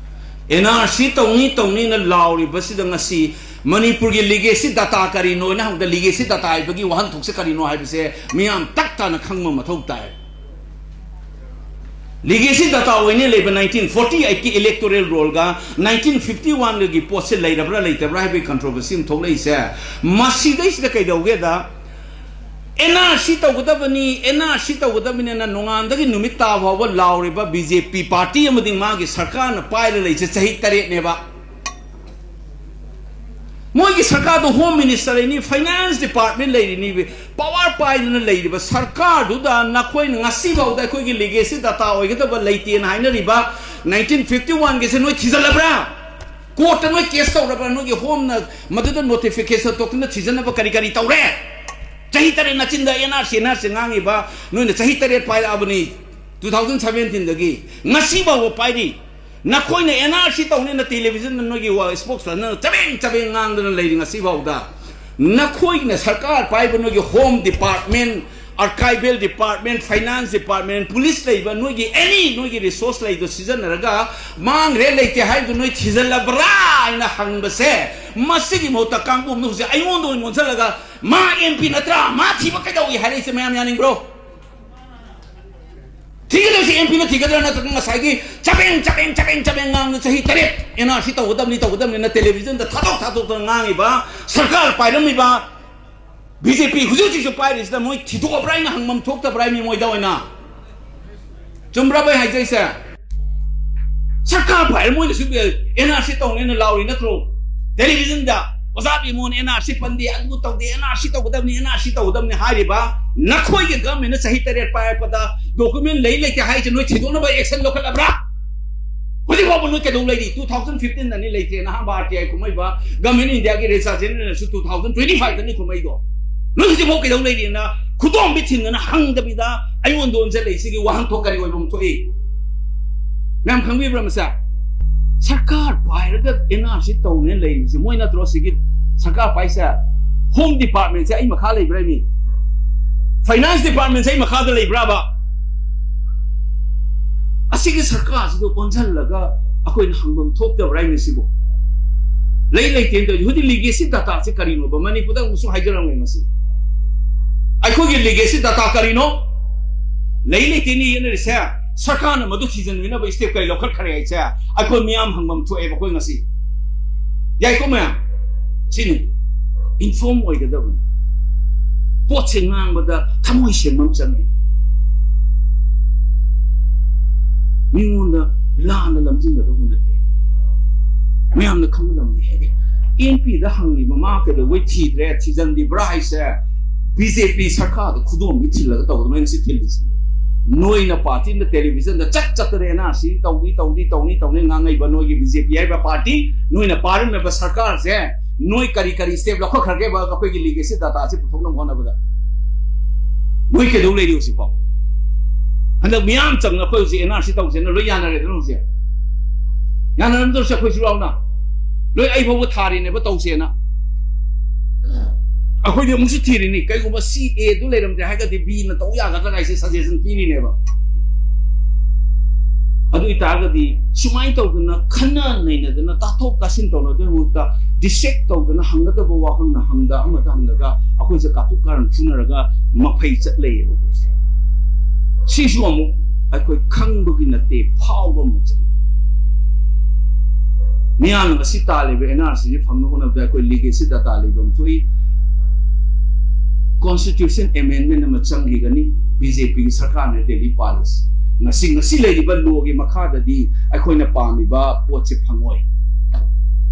ꯑꯦꯟ ꯑꯥꯔ ꯁꯤ ꯇꯧꯅꯤ ꯇꯧꯅꯤꯅ ꯂꯥꯎꯔꯤꯕꯁꯤꯗ ꯉꯁꯤ ꯃꯅꯤꯄꯨꯔꯒꯤ ꯂꯤꯒꯦꯁꯤ ꯗꯇꯥ ꯀꯔꯤꯅꯣꯅ ꯍꯪꯕꯗ, ꯂꯤꯒꯦꯁꯤ ꯗꯇꯥ ꯍꯥꯏꯕꯒꯤ ꯋꯥꯍꯟꯊꯣꯛꯁꯦ ꯀꯔꯤꯅꯣ ꯍꯥꯏꯕꯁꯦ ꯃꯤꯌꯥꯝ ꯇꯛ ꯇꯥꯅ ꯈꯪꯕ ꯃꯊꯧ ꯇꯥꯏ꯫ ꯂꯤꯒꯦꯁꯤ ꯗꯇꯥ ꯑꯣꯏꯅ ꯂꯩꯕ ꯅꯥꯏꯟꯇꯤꯟ ꯐꯣꯔꯇꯤ ꯑꯩꯠꯀꯤ ꯏꯂꯦꯛꯇꯣꯔꯦꯜ ꯔꯣꯜꯒ ꯅꯥꯏꯟꯇꯤꯟ ꯐꯤꯐꯇꯤ ꯋꯥꯟꯒꯤ ꯄꯣꯠꯁꯦ ꯂꯩꯔꯕ꯭ꯔꯥ ꯂꯩꯇꯕ꯭ꯔꯥ ꯍꯥꯏꯕꯒꯤ ꯀꯟꯇ꯭ꯔꯣꯚꯔꯁꯤ ꯑꯃ ꯊꯣꯛꯂꯛꯏꯁꯦ꯫ ꯃꯁꯤꯗꯩꯁꯤꯗ ꯀꯩꯗꯧꯒꯦꯗ, ꯑꯦꯟ ꯑꯥꯔ ꯁꯤ ꯇꯧꯒꯗꯕꯅꯤ, ꯑꯦꯟ ꯑꯥꯔ ꯁꯤ ꯇꯧꯒꯗꯕꯅꯤꯅ ꯅꯣꯡꯉꯥꯟꯗꯒꯤ ꯅꯨꯃꯤꯠ ꯇꯥ ꯐꯥꯎꯕ ꯂꯥꯎꯔꯤꯕ ꯕꯤ ꯖꯦ ꯄꯤ ꯄꯥꯔꯇꯤ ꯑꯃꯗꯤ ꯃꯥꯒꯤ ꯁꯔꯀꯥꯔꯅ ꯄꯥꯏꯔ ꯂꯩꯁꯦ ꯆꯍꯤ ꯇꯔꯦꯠꯅꯦꯕ꯫ ꯃꯣꯏꯒꯤ ꯁꯔꯀꯥꯔꯗꯣ ꯍꯣꯝ ꯃꯤꯅꯤꯁꯇꯔ ꯂꯩꯅꯤ, ꯐꯥꯏꯅꯥꯟꯁ ꯗꯤꯄꯥꯔꯠꯃꯦꯟ ꯂꯩꯔꯤꯅꯤ, ꯄꯋꯥꯔ ꯄꯥꯏꯗꯨꯅ ꯂꯩꯔꯤꯕ ꯁꯔꯀꯥꯔꯗꯨꯗ ꯅꯈꯣꯏꯅ ꯉꯁꯤꯐꯥꯎꯗ ꯑꯩꯈꯣꯏꯒꯤ ꯂꯤꯒꯦꯁꯤ ꯗꯇꯥ ꯑꯣꯏꯒꯗꯕ ꯂꯩꯇꯦꯅ ꯍꯥꯏꯅꯔꯤꯕ ꯅꯥꯏꯟꯇꯤꯟ ꯐꯤꯐꯇꯤ ꯋꯥꯟꯒꯤꯁꯦ ꯅꯣꯏ ꯊꯤꯖꯤꯜꯂꯕ꯭ꯔꯥ? ꯀꯣꯔꯠꯇ ꯅꯣꯏ ꯀꯦꯁ ꯇꯧꯔꯕ꯭ꯔꯥ? ꯅꯣꯏꯒꯤ ꯍꯣꯝꯅ ꯃꯗꯨꯗ ꯅꯣꯇꯤꯐꯤꯀꯦꯁꯟ ꯊꯣꯛꯇꯅ ꯊꯤꯖꯤꯟꯅꯕ ꯀꯔꯤ ꯀꯔꯤ ꯇꯧꯔꯦ? ꯆꯍꯤ ꯇꯔꯦꯠ ꯅꯆꯤꯟꯗ N R C, N R C ꯉꯥꯡꯉꯤꯕ ꯅꯣꯏꯅ ꯆꯍꯤ ꯇꯔꯦꯠ ꯄꯥꯏꯔꯛꯑꯕꯅꯤ, ꯇꯨ ꯊꯥꯎꯖꯟ ꯁꯚꯦꯟꯇꯤꯟꯗꯒꯤ ꯉꯁꯤ ꯐꯥꯎꯕ ꯄꯥꯏꯔꯤ꯫ ꯅꯈꯣꯏꯅ ꯑꯦꯟ ꯑꯥꯔ ꯁꯤ ꯇꯧꯅꯤꯅ ꯇꯦꯂꯤꯚꯤꯖꯟꯗ ꯅꯣꯏꯒꯤ ꯋꯥ-, ꯁ꯭ꯄꯣꯛꯁ ꯄꯔꯁꯟꯅ ꯆꯕꯦꯡ ꯆꯕꯦꯡ ꯉꯥꯡꯗꯅ ꯂꯩꯔꯤ ꯉꯁꯤ ꯐꯥꯎꯗ꯫ ꯅꯈꯣꯏꯅ ꯁꯔꯀꯥꯔ ꯄꯥꯏꯕ ꯅꯣꯏꯒꯤ home department Archival department, finance department, police ꯂꯩꯕ, ꯅꯣꯏꯒꯤ any ꯅꯣꯏꯒꯤ resource ꯂꯩꯗꯣ ꯁꯤꯖꯤꯟꯅꯔꯒ ꯃꯥꯡꯈ꯭ꯔꯦ ꯂꯩꯇꯦ ꯍꯥꯏꯕꯗꯨ ꯅꯣꯏ ꯊꯤꯖꯤꯜꯂꯕ꯭ꯔꯥ ꯍꯥꯏꯅ ꯍꯪꯕꯁꯦ, ꯃꯁꯤꯒꯤ ꯃꯍꯨꯠꯇ ꯀꯥꯡꯕꯨ ꯑꯃꯅ ꯍꯧꯖꯤꯛ ꯑꯩꯉꯣꯟꯗ ꯑꯣꯏꯅ ꯑꯣꯟꯁꯤꯜꯂꯒ ꯃꯥ M P ꯅꯠꯇ꯭ꯔꯥ, ꯃꯥ ꯊꯤꯕ ꯀꯩꯗꯧꯏ ꯍꯥꯏꯔꯛꯏꯁꯦ ꯃꯌꯥꯝ ꯌꯥꯅꯤꯡꯕ꯭ꯔꯣ? ꯊꯤꯒꯗꯕꯁꯤ M P ꯅ ꯊꯤꯒꯗ꯭ꯔꯥ ꯅꯠꯇ꯭ꯔꯒ ꯉꯁꯥꯏꯒꯤ ꯆꯕꯦꯡ ꯆꯕꯦꯡ ꯆꯕꯦꯡ ꯆꯕꯦꯡ ꯉꯥꯡꯅ ꯆꯍꯤ ꯇꯔꯦꯠ N R C ꯇꯧꯒꯗꯕꯅꯤ ꯇꯧꯒꯗꯕꯅꯤꯅ television ꯗ ꯊꯥꯗꯣꯛ ꯊꯥꯗꯣꯛꯇꯅ ꯉꯥꯡꯉꯤꯕ ꯁꯔꯀꯥꯔ ꯄꯥꯏꯔꯝꯃꯤꯕ B J P ꯍꯧꯖꯤꯛ ꯍꯧꯖꯤꯛꯁꯨ ꯄꯥꯏꯔꯤꯁꯤꯗ ꯃꯣꯏ ꯊꯤꯗꯣꯛꯑꯕ꯭ꯔꯥ ꯍꯥꯏꯅ ꯍꯪꯐꯝ ꯊꯣꯛꯇꯕ꯭ꯔꯥ ꯍꯥꯏ ꯃꯤ ꯃꯣꯏꯗ ꯑꯣꯏꯅ? ꯆꯨꯝꯕ꯭ꯔꯥ ꯚꯥꯏ ꯍꯥꯏꯖꯩꯁꯦ? ꯁꯔꯀꯥꯔ ꯄꯥꯏꯔ ꯃꯣꯏꯅꯁꯨ N R C ꯇꯧꯅꯦꯅ ꯂꯥꯎꯔꯤ ꯅꯠꯇ꯭ꯔꯣ? Television ꯗ ꯑꯣꯖꯥ ꯕꯤꯃꯣꯟ N R C ꯄꯟꯗꯦ, ꯑꯗꯨ ꯇꯧꯗꯦ, N R C ꯇꯧꯒꯗꯕꯅꯤ, N R C ꯇꯧꯒꯗꯕꯅꯤ ꯍꯥꯏꯔꯤꯕ ꯅꯈꯣꯏꯒꯤ government ꯅ ꯆꯍꯤ ꯇꯔꯦꯠ ꯄꯥꯏꯔꯛꯄꯗ document ꯂꯩ ꯂꯩꯇꯦ ꯍꯥꯏꯁꯦ ꯅꯣꯏ ꯊꯤꯗꯣꯛꯅꯕ action ꯂꯧꯈꯠꯂꯕ꯭ꯔꯥ? ꯍꯧꯖꯤꯛ ꯐꯥꯎꯕ ꯅꯣꯏ ꯀꯩꯗꯧ ꯂꯩꯔꯤ? Two thousand fifteen ꯗꯅꯤ ꯂꯩꯇꯦꯅ ꯑꯍꯥꯟꯕ R T I ꯈꯨꯝꯃꯛꯏꯕ, Government of India ꯒꯤ Registrar General ꯅꯁꯨ two thousand twenty five ꯗꯅꯤ ꯈꯨꯝꯃꯛꯏꯗꯣ꯫ ꯅꯣꯏ ꯍꯧꯖꯤꯛ ꯐꯥꯎ ꯀꯩꯗꯧ ꯂꯩꯔꯤꯅ ꯈꯨꯗꯣꯝꯕꯤ ꯊꯤꯟꯗꯅ ꯍꯪꯗꯕꯤꯗ ꯑꯩꯉꯣꯟꯗ ꯑꯣꯟꯁꯤꯜꯂꯛꯏꯁꯤꯒꯤ ꯋꯥꯍꯟꯊꯣꯛ ꯀꯔꯤ ꯑꯣꯏꯐꯝ ꯊꯣꯛꯏ? ꯃꯌꯥꯝ ꯈꯪꯕꯤꯕ꯭ꯔꯥ ꯃꯁꯦ? ꯁꯔꯀꯥꯔ ꯄꯥꯏꯔꯒ N R C ꯇꯧꯅꯦꯅ ꯂꯩꯔꯤꯁꯦ ꯃꯣꯏ ꯅꯠꯇ꯭ꯔꯣ? ꯁꯤꯒꯤ ꯁꯔꯀꯥꯔ ꯄꯥꯏꯁꯦ, Home Department ꯁꯦ ꯑꯩ ꯃꯈꯥ ꯂꯩꯕ꯭ꯔꯥ ꯃꯤ? Finance Department ꯁꯦ ꯑꯩ ꯃꯈꯥꯗ ꯂꯩꯕ꯭ꯔꯥꯕ? ꯑꯁꯤꯒꯤ ꯁꯔꯀꯥꯔꯁꯤꯗ ꯑꯣꯟꯁꯤꯜꯂꯒ ꯑꯩꯈꯣꯏꯅ ꯍꯪꯐꯝ ꯊꯣꯛꯇꯕ꯭ꯔꯥ ꯍꯥꯏꯅ ꯁꯤꯕꯨ? ꯂꯩ ꯂꯩꯇꯦꯅ ꯇꯧꯔꯤꯁꯦ꯫ ꯍꯧꯖꯤꯛ legacy data ꯁꯦ ꯀꯔꯤꯅꯣꯕ? ꯃꯅꯤꯄꯨꯔꯗ ꯑꯃꯨꯛꯁꯨ ꯍꯥꯏꯖꯔꯝꯃꯦ ꯉꯁꯤ꯫ ꯑꯩꯈꯣꯏꯒꯤ legacy data ꯀꯔꯤꯅꯣ? ꯂꯩ ꯂꯩꯇꯦꯅ ꯌꯦꯠꯅꯔꯤꯁꯦ, ꯁꯔꯀꯥꯔꯅ ꯃꯗꯨ ꯊꯤꯖꯤꯟꯕꯤꯅꯕ step ꯀꯔꯤ ꯂꯧꯈꯠꯈ꯭ꯔꯦ ꯍꯥꯏꯁꯦ ꯑꯩꯈꯣꯏ ꯃꯤꯌꯥꯝ ꯍꯪꯐꯝ ꯊꯣꯛꯑꯦꯕ ꯑꯩꯈꯣꯏ ꯉꯁꯤ꯫ ꯌꯥꯏꯀꯣ ꯃꯌꯥꯝ? ꯁꯤꯅꯤ꯫ Inform ꯑꯣꯏꯒꯗꯕꯅꯤ꯫ ꯄꯣꯠꯁꯦ ꯉꯥꯡꯕꯗ ꯊꯃꯣꯏ ꯁꯦꯡꯕ ꯑꯃ ꯆꯪꯉꯤ꯫ ꯃꯤꯉꯣꯟꯗ ꯂꯥꯟꯅ ꯂꯝꯖꯤꯡꯒꯗꯧꯕ ꯅꯠꯇꯦ꯫ ꯃꯌꯥꯝꯅ ꯈꯪꯒꯗꯕꯅꯤ꯫ ꯍꯥꯏꯗꯤ M P ꯗ ꯍꯪꯉꯤꯕ ꯃꯥ ꯀꯩꯗꯧꯕꯩ ꯊꯤꯗ꯭ꯔꯦ, ꯊꯤꯖꯤꯟꯕꯤꯕ꯭ꯔꯥ ꯍꯥꯏꯁꯦ B J P ꯁꯔꯀꯥꯔꯗ ꯈꯨꯗꯣꯝꯕꯤ ꯊꯤꯜꯂꯒ ꯇꯧꯗꯕꯅꯤ ꯉꯁꯤ ꯊꯤꯜꯂꯤꯁꯤ꯫ ꯅꯣꯏꯅ party ꯅ television ꯗ ꯆꯠ ꯆꯠꯇꯅ N R C ꯇꯧꯅꯤ, ꯇꯧꯅꯤ, ꯇꯧꯅꯤ, ꯇꯧꯅꯤ ꯉꯥꯡꯉꯛꯏꯕ ꯅꯣꯏꯒꯤ B J P ꯍꯥꯏꯕ party, ꯅꯣꯏꯅ ꯄꯥꯏꯔꯝꯃꯤꯕ ꯁꯔꯀꯥꯔꯁꯦ ꯅꯣꯏ ꯀꯔꯤ ꯀꯔꯤ step ꯂꯧꯈꯠꯈ꯭ꯔꯒꯦꯕ ꯑꯩꯈꯣꯏꯒꯤ legacy data ꯁꯤ ꯄꯨꯊꯣꯛꯅꯕ ꯍꯣꯠꯅꯕꯗ? ꯅꯣꯏ ꯀꯩꯗꯧ ꯂꯩꯔꯤ ꯍꯧꯖꯤꯛꯐꯥꯎ? ꯍꯟꯗꯛ ꯃꯤꯌꯥꯝ ꯆꯪꯅ ꯑꯩꯈꯣꯏ ꯍꯧꯖꯤꯛ N R C ꯇꯧꯁꯦꯅ ꯂꯣꯏ ꯌꯥꯅꯔꯦꯗꯅ ꯍꯧꯖꯤꯛ꯫ ꯌꯥꯅꯔꯝꯗꯧꯁꯦ ꯑꯩꯈꯣꯏꯁꯨ ꯌꯥꯎꯅ꯫ ꯂꯣꯏ ꯑꯩ ꯐꯥꯎꯕ ꯊꯥꯔꯤꯅꯦꯕ ꯇꯧꯁꯦꯅ꯫ ꯑꯩꯈꯣꯏꯗꯤ ꯑꯃꯨꯛꯁꯨ ꯊꯤꯔꯤꯅꯤ, ꯀꯩꯒꯨꯝꯕ ꯁꯤ ꯑꯦꯗꯨ ꯂꯩꯔꯝꯗꯦ ꯍꯥꯏꯔꯒꯗꯤ ꯕꯤꯅ ꯇꯧ ꯌꯥꯒꯗ꯭ꯔꯥ ꯍꯥꯏꯁꯦ ꯁꯖꯦꯁꯟ ꯄꯤꯔꯤꯅꯦꯕ꯫ ꯑꯗꯨ ꯑꯣꯏꯇꯥꯔꯒꯗꯤ ꯁꯨꯃꯥꯏꯅ ꯇꯧꯗꯅ ꯈꯟꯅ ꯅꯩꯅꯗꯅ ꯇꯥꯊꯣꯛ ꯇꯥꯁꯤꯟ ꯇꯧꯅꯗꯣꯏ ꯃꯍꯨꯠꯇ ꯗꯤꯁꯦꯛ ꯇꯧꯗꯅ ꯍꯪꯒꯗꯕ ꯋꯥꯍꯪꯅ ꯍꯪꯗ ꯑꯃꯗ ꯍꯪꯂꯒ ꯑꯩꯈꯣꯏꯁꯦ ꯀꯥꯇꯨ ꯀꯥꯔꯟ ꯐꯨꯅꯔꯒ ꯃꯐꯩ ꯆꯠ ꯂꯩꯌꯦꯕ ꯑꯩꯈꯣꯏꯁꯦ꯫ ꯁꯤꯁꯨ ꯑꯃꯨꯛ ꯑꯩꯈꯣꯏ ꯈꯪꯕꯒꯤ ꯅꯠꯇꯦ, ꯐꯥꯎꯕ ꯑꯃ ꯆꯪꯉꯤ꯫ ꯃꯤꯌꯥꯝꯅ ꯉꯁꯤ ꯇꯥꯜꯂꯤꯕ ꯑꯦꯟ ꯑꯥꯔ ꯁꯤꯁꯤ ꯐꯪꯅꯕ ꯍꯣꯠꯅꯕꯗ ꯑꯩꯈꯣꯏ ꯂꯤꯒꯦꯁꯤ ꯗꯇꯥ ꯂꯩꯕ ꯑꯃ ꯊꯣꯛꯏ꯫ ꯀꯣꯟꯁꯇꯤꯇ꯭ꯌꯨꯁꯟ ꯑꯦꯃꯦꯟꯃꯦꯟ ꯑꯃ ꯆꯪꯈꯤꯒꯅꯤ꯫ ꯕꯤ ꯖꯦ ꯄꯤꯒꯤ ꯁꯔꯀꯥꯔꯅ ꯗꯦꯜꯂꯤ ꯄꯥꯜꯂꯤꯁꯤ꯫ ꯉꯁꯤ, ꯉꯁꯤ ꯂꯩꯔꯤꯕ ꯂꯣꯒꯤ ꯃꯈꯥꯗꯗꯤ ꯑꯩꯈꯣꯏꯅ ꯄꯥꯝꯃꯤꯕ ꯄꯣꯠꯁꯦ ꯐꯪꯉꯣꯏ꯫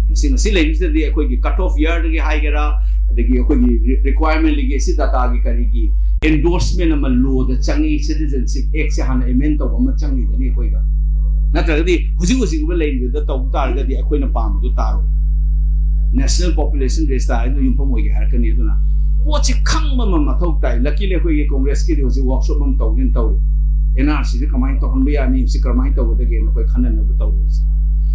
ꯉꯁꯤ, ꯉꯁꯤ ꯂꯩꯔꯤꯁꯤꯗꯗꯤ ꯑꯩꯈꯣꯏꯒꯤ ꯀꯠ ꯑꯣꯐ ꯏꯌꯥꯔꯗꯒꯤ ꯍꯥꯏꯒꯦꯔꯥ, ꯑꯗꯒꯤ ꯑꯩꯈꯣꯏꯒꯤ ꯔꯤ-, ꯔꯤꯀ꯭ꯋꯥꯏꯔꯃꯦꯟ ꯂꯤꯒꯦꯁꯤ ꯗꯇꯥꯒꯤ ꯀꯔꯤꯒꯤ ꯑꯦꯟꯗꯣꯔꯁꯃꯦꯟ ꯑꯃ ꯂꯣꯗ ꯆꯪꯉꯤ, ꯁꯤꯇꯤꯖꯦꯟꯁꯤꯞ ꯑꯦꯛꯁꯦ ꯍꯥꯟꯅ ꯑꯦꯃꯦꯟ ꯇꯧꯕ ꯑꯃ ꯆꯪꯉꯤꯒꯅꯤ ꯑꯩꯈꯣꯏꯒ꯫ ꯅꯠꯇ꯭ꯔꯒꯗꯤ ꯍꯧꯖꯤꯛ ꯍꯧꯖꯤꯛ ꯑꯣꯏꯕ ꯂꯩꯔꯤꯕꯗ ꯇꯧꯕ ꯇꯥꯔꯒꯗꯤ ꯑꯩꯈꯣꯏꯅ ꯄꯥꯝꯕꯗꯨ ꯇꯥꯔꯣꯏ꯫ ꯅꯦꯁꯅꯦꯜ ꯄꯣꯄꯨꯂꯦꯁꯟ ꯔꯦꯖꯤꯁꯇꯥꯔ ꯍꯥꯏꯗꯨꯅ ꯌꯨꯝꯐꯝ ꯑꯣꯏꯒꯦ ꯍꯥꯏꯔꯛꯀꯅꯤ꯫ ꯑꯗꯨꯅ ꯄꯣꯠꯁꯤ ꯈꯪꯕ ꯑꯃ ꯃꯊꯧ ꯇꯥꯏ꯫ ꯂꯛꯀꯤꯂꯤ ꯑꯩꯈꯣꯏꯒꯤ ꯀꯣꯡꯒ꯭ꯔꯦꯁꯀꯤꯗꯤ ꯍꯧꯖꯤꯛ ꯋꯥꯛꯁꯣꯞ ꯑꯃ ꯇꯧꯒꯦꯅ ꯇꯧꯔꯤ꯫ ꯑꯦꯟ ꯑꯥꯔ ꯁꯤꯁꯦ ꯀꯃꯥꯏꯅ ꯇꯧꯍꯟꯕ ꯌꯥꯅꯤ, ꯁꯤ ꯀꯔꯝꯍꯥꯏꯅ ꯇꯧꯒꯗꯒꯦꯅ ꯑꯩꯈꯣꯏ ꯈꯟꯅꯅꯕ ꯇꯧꯔꯤꯁꯦ꯫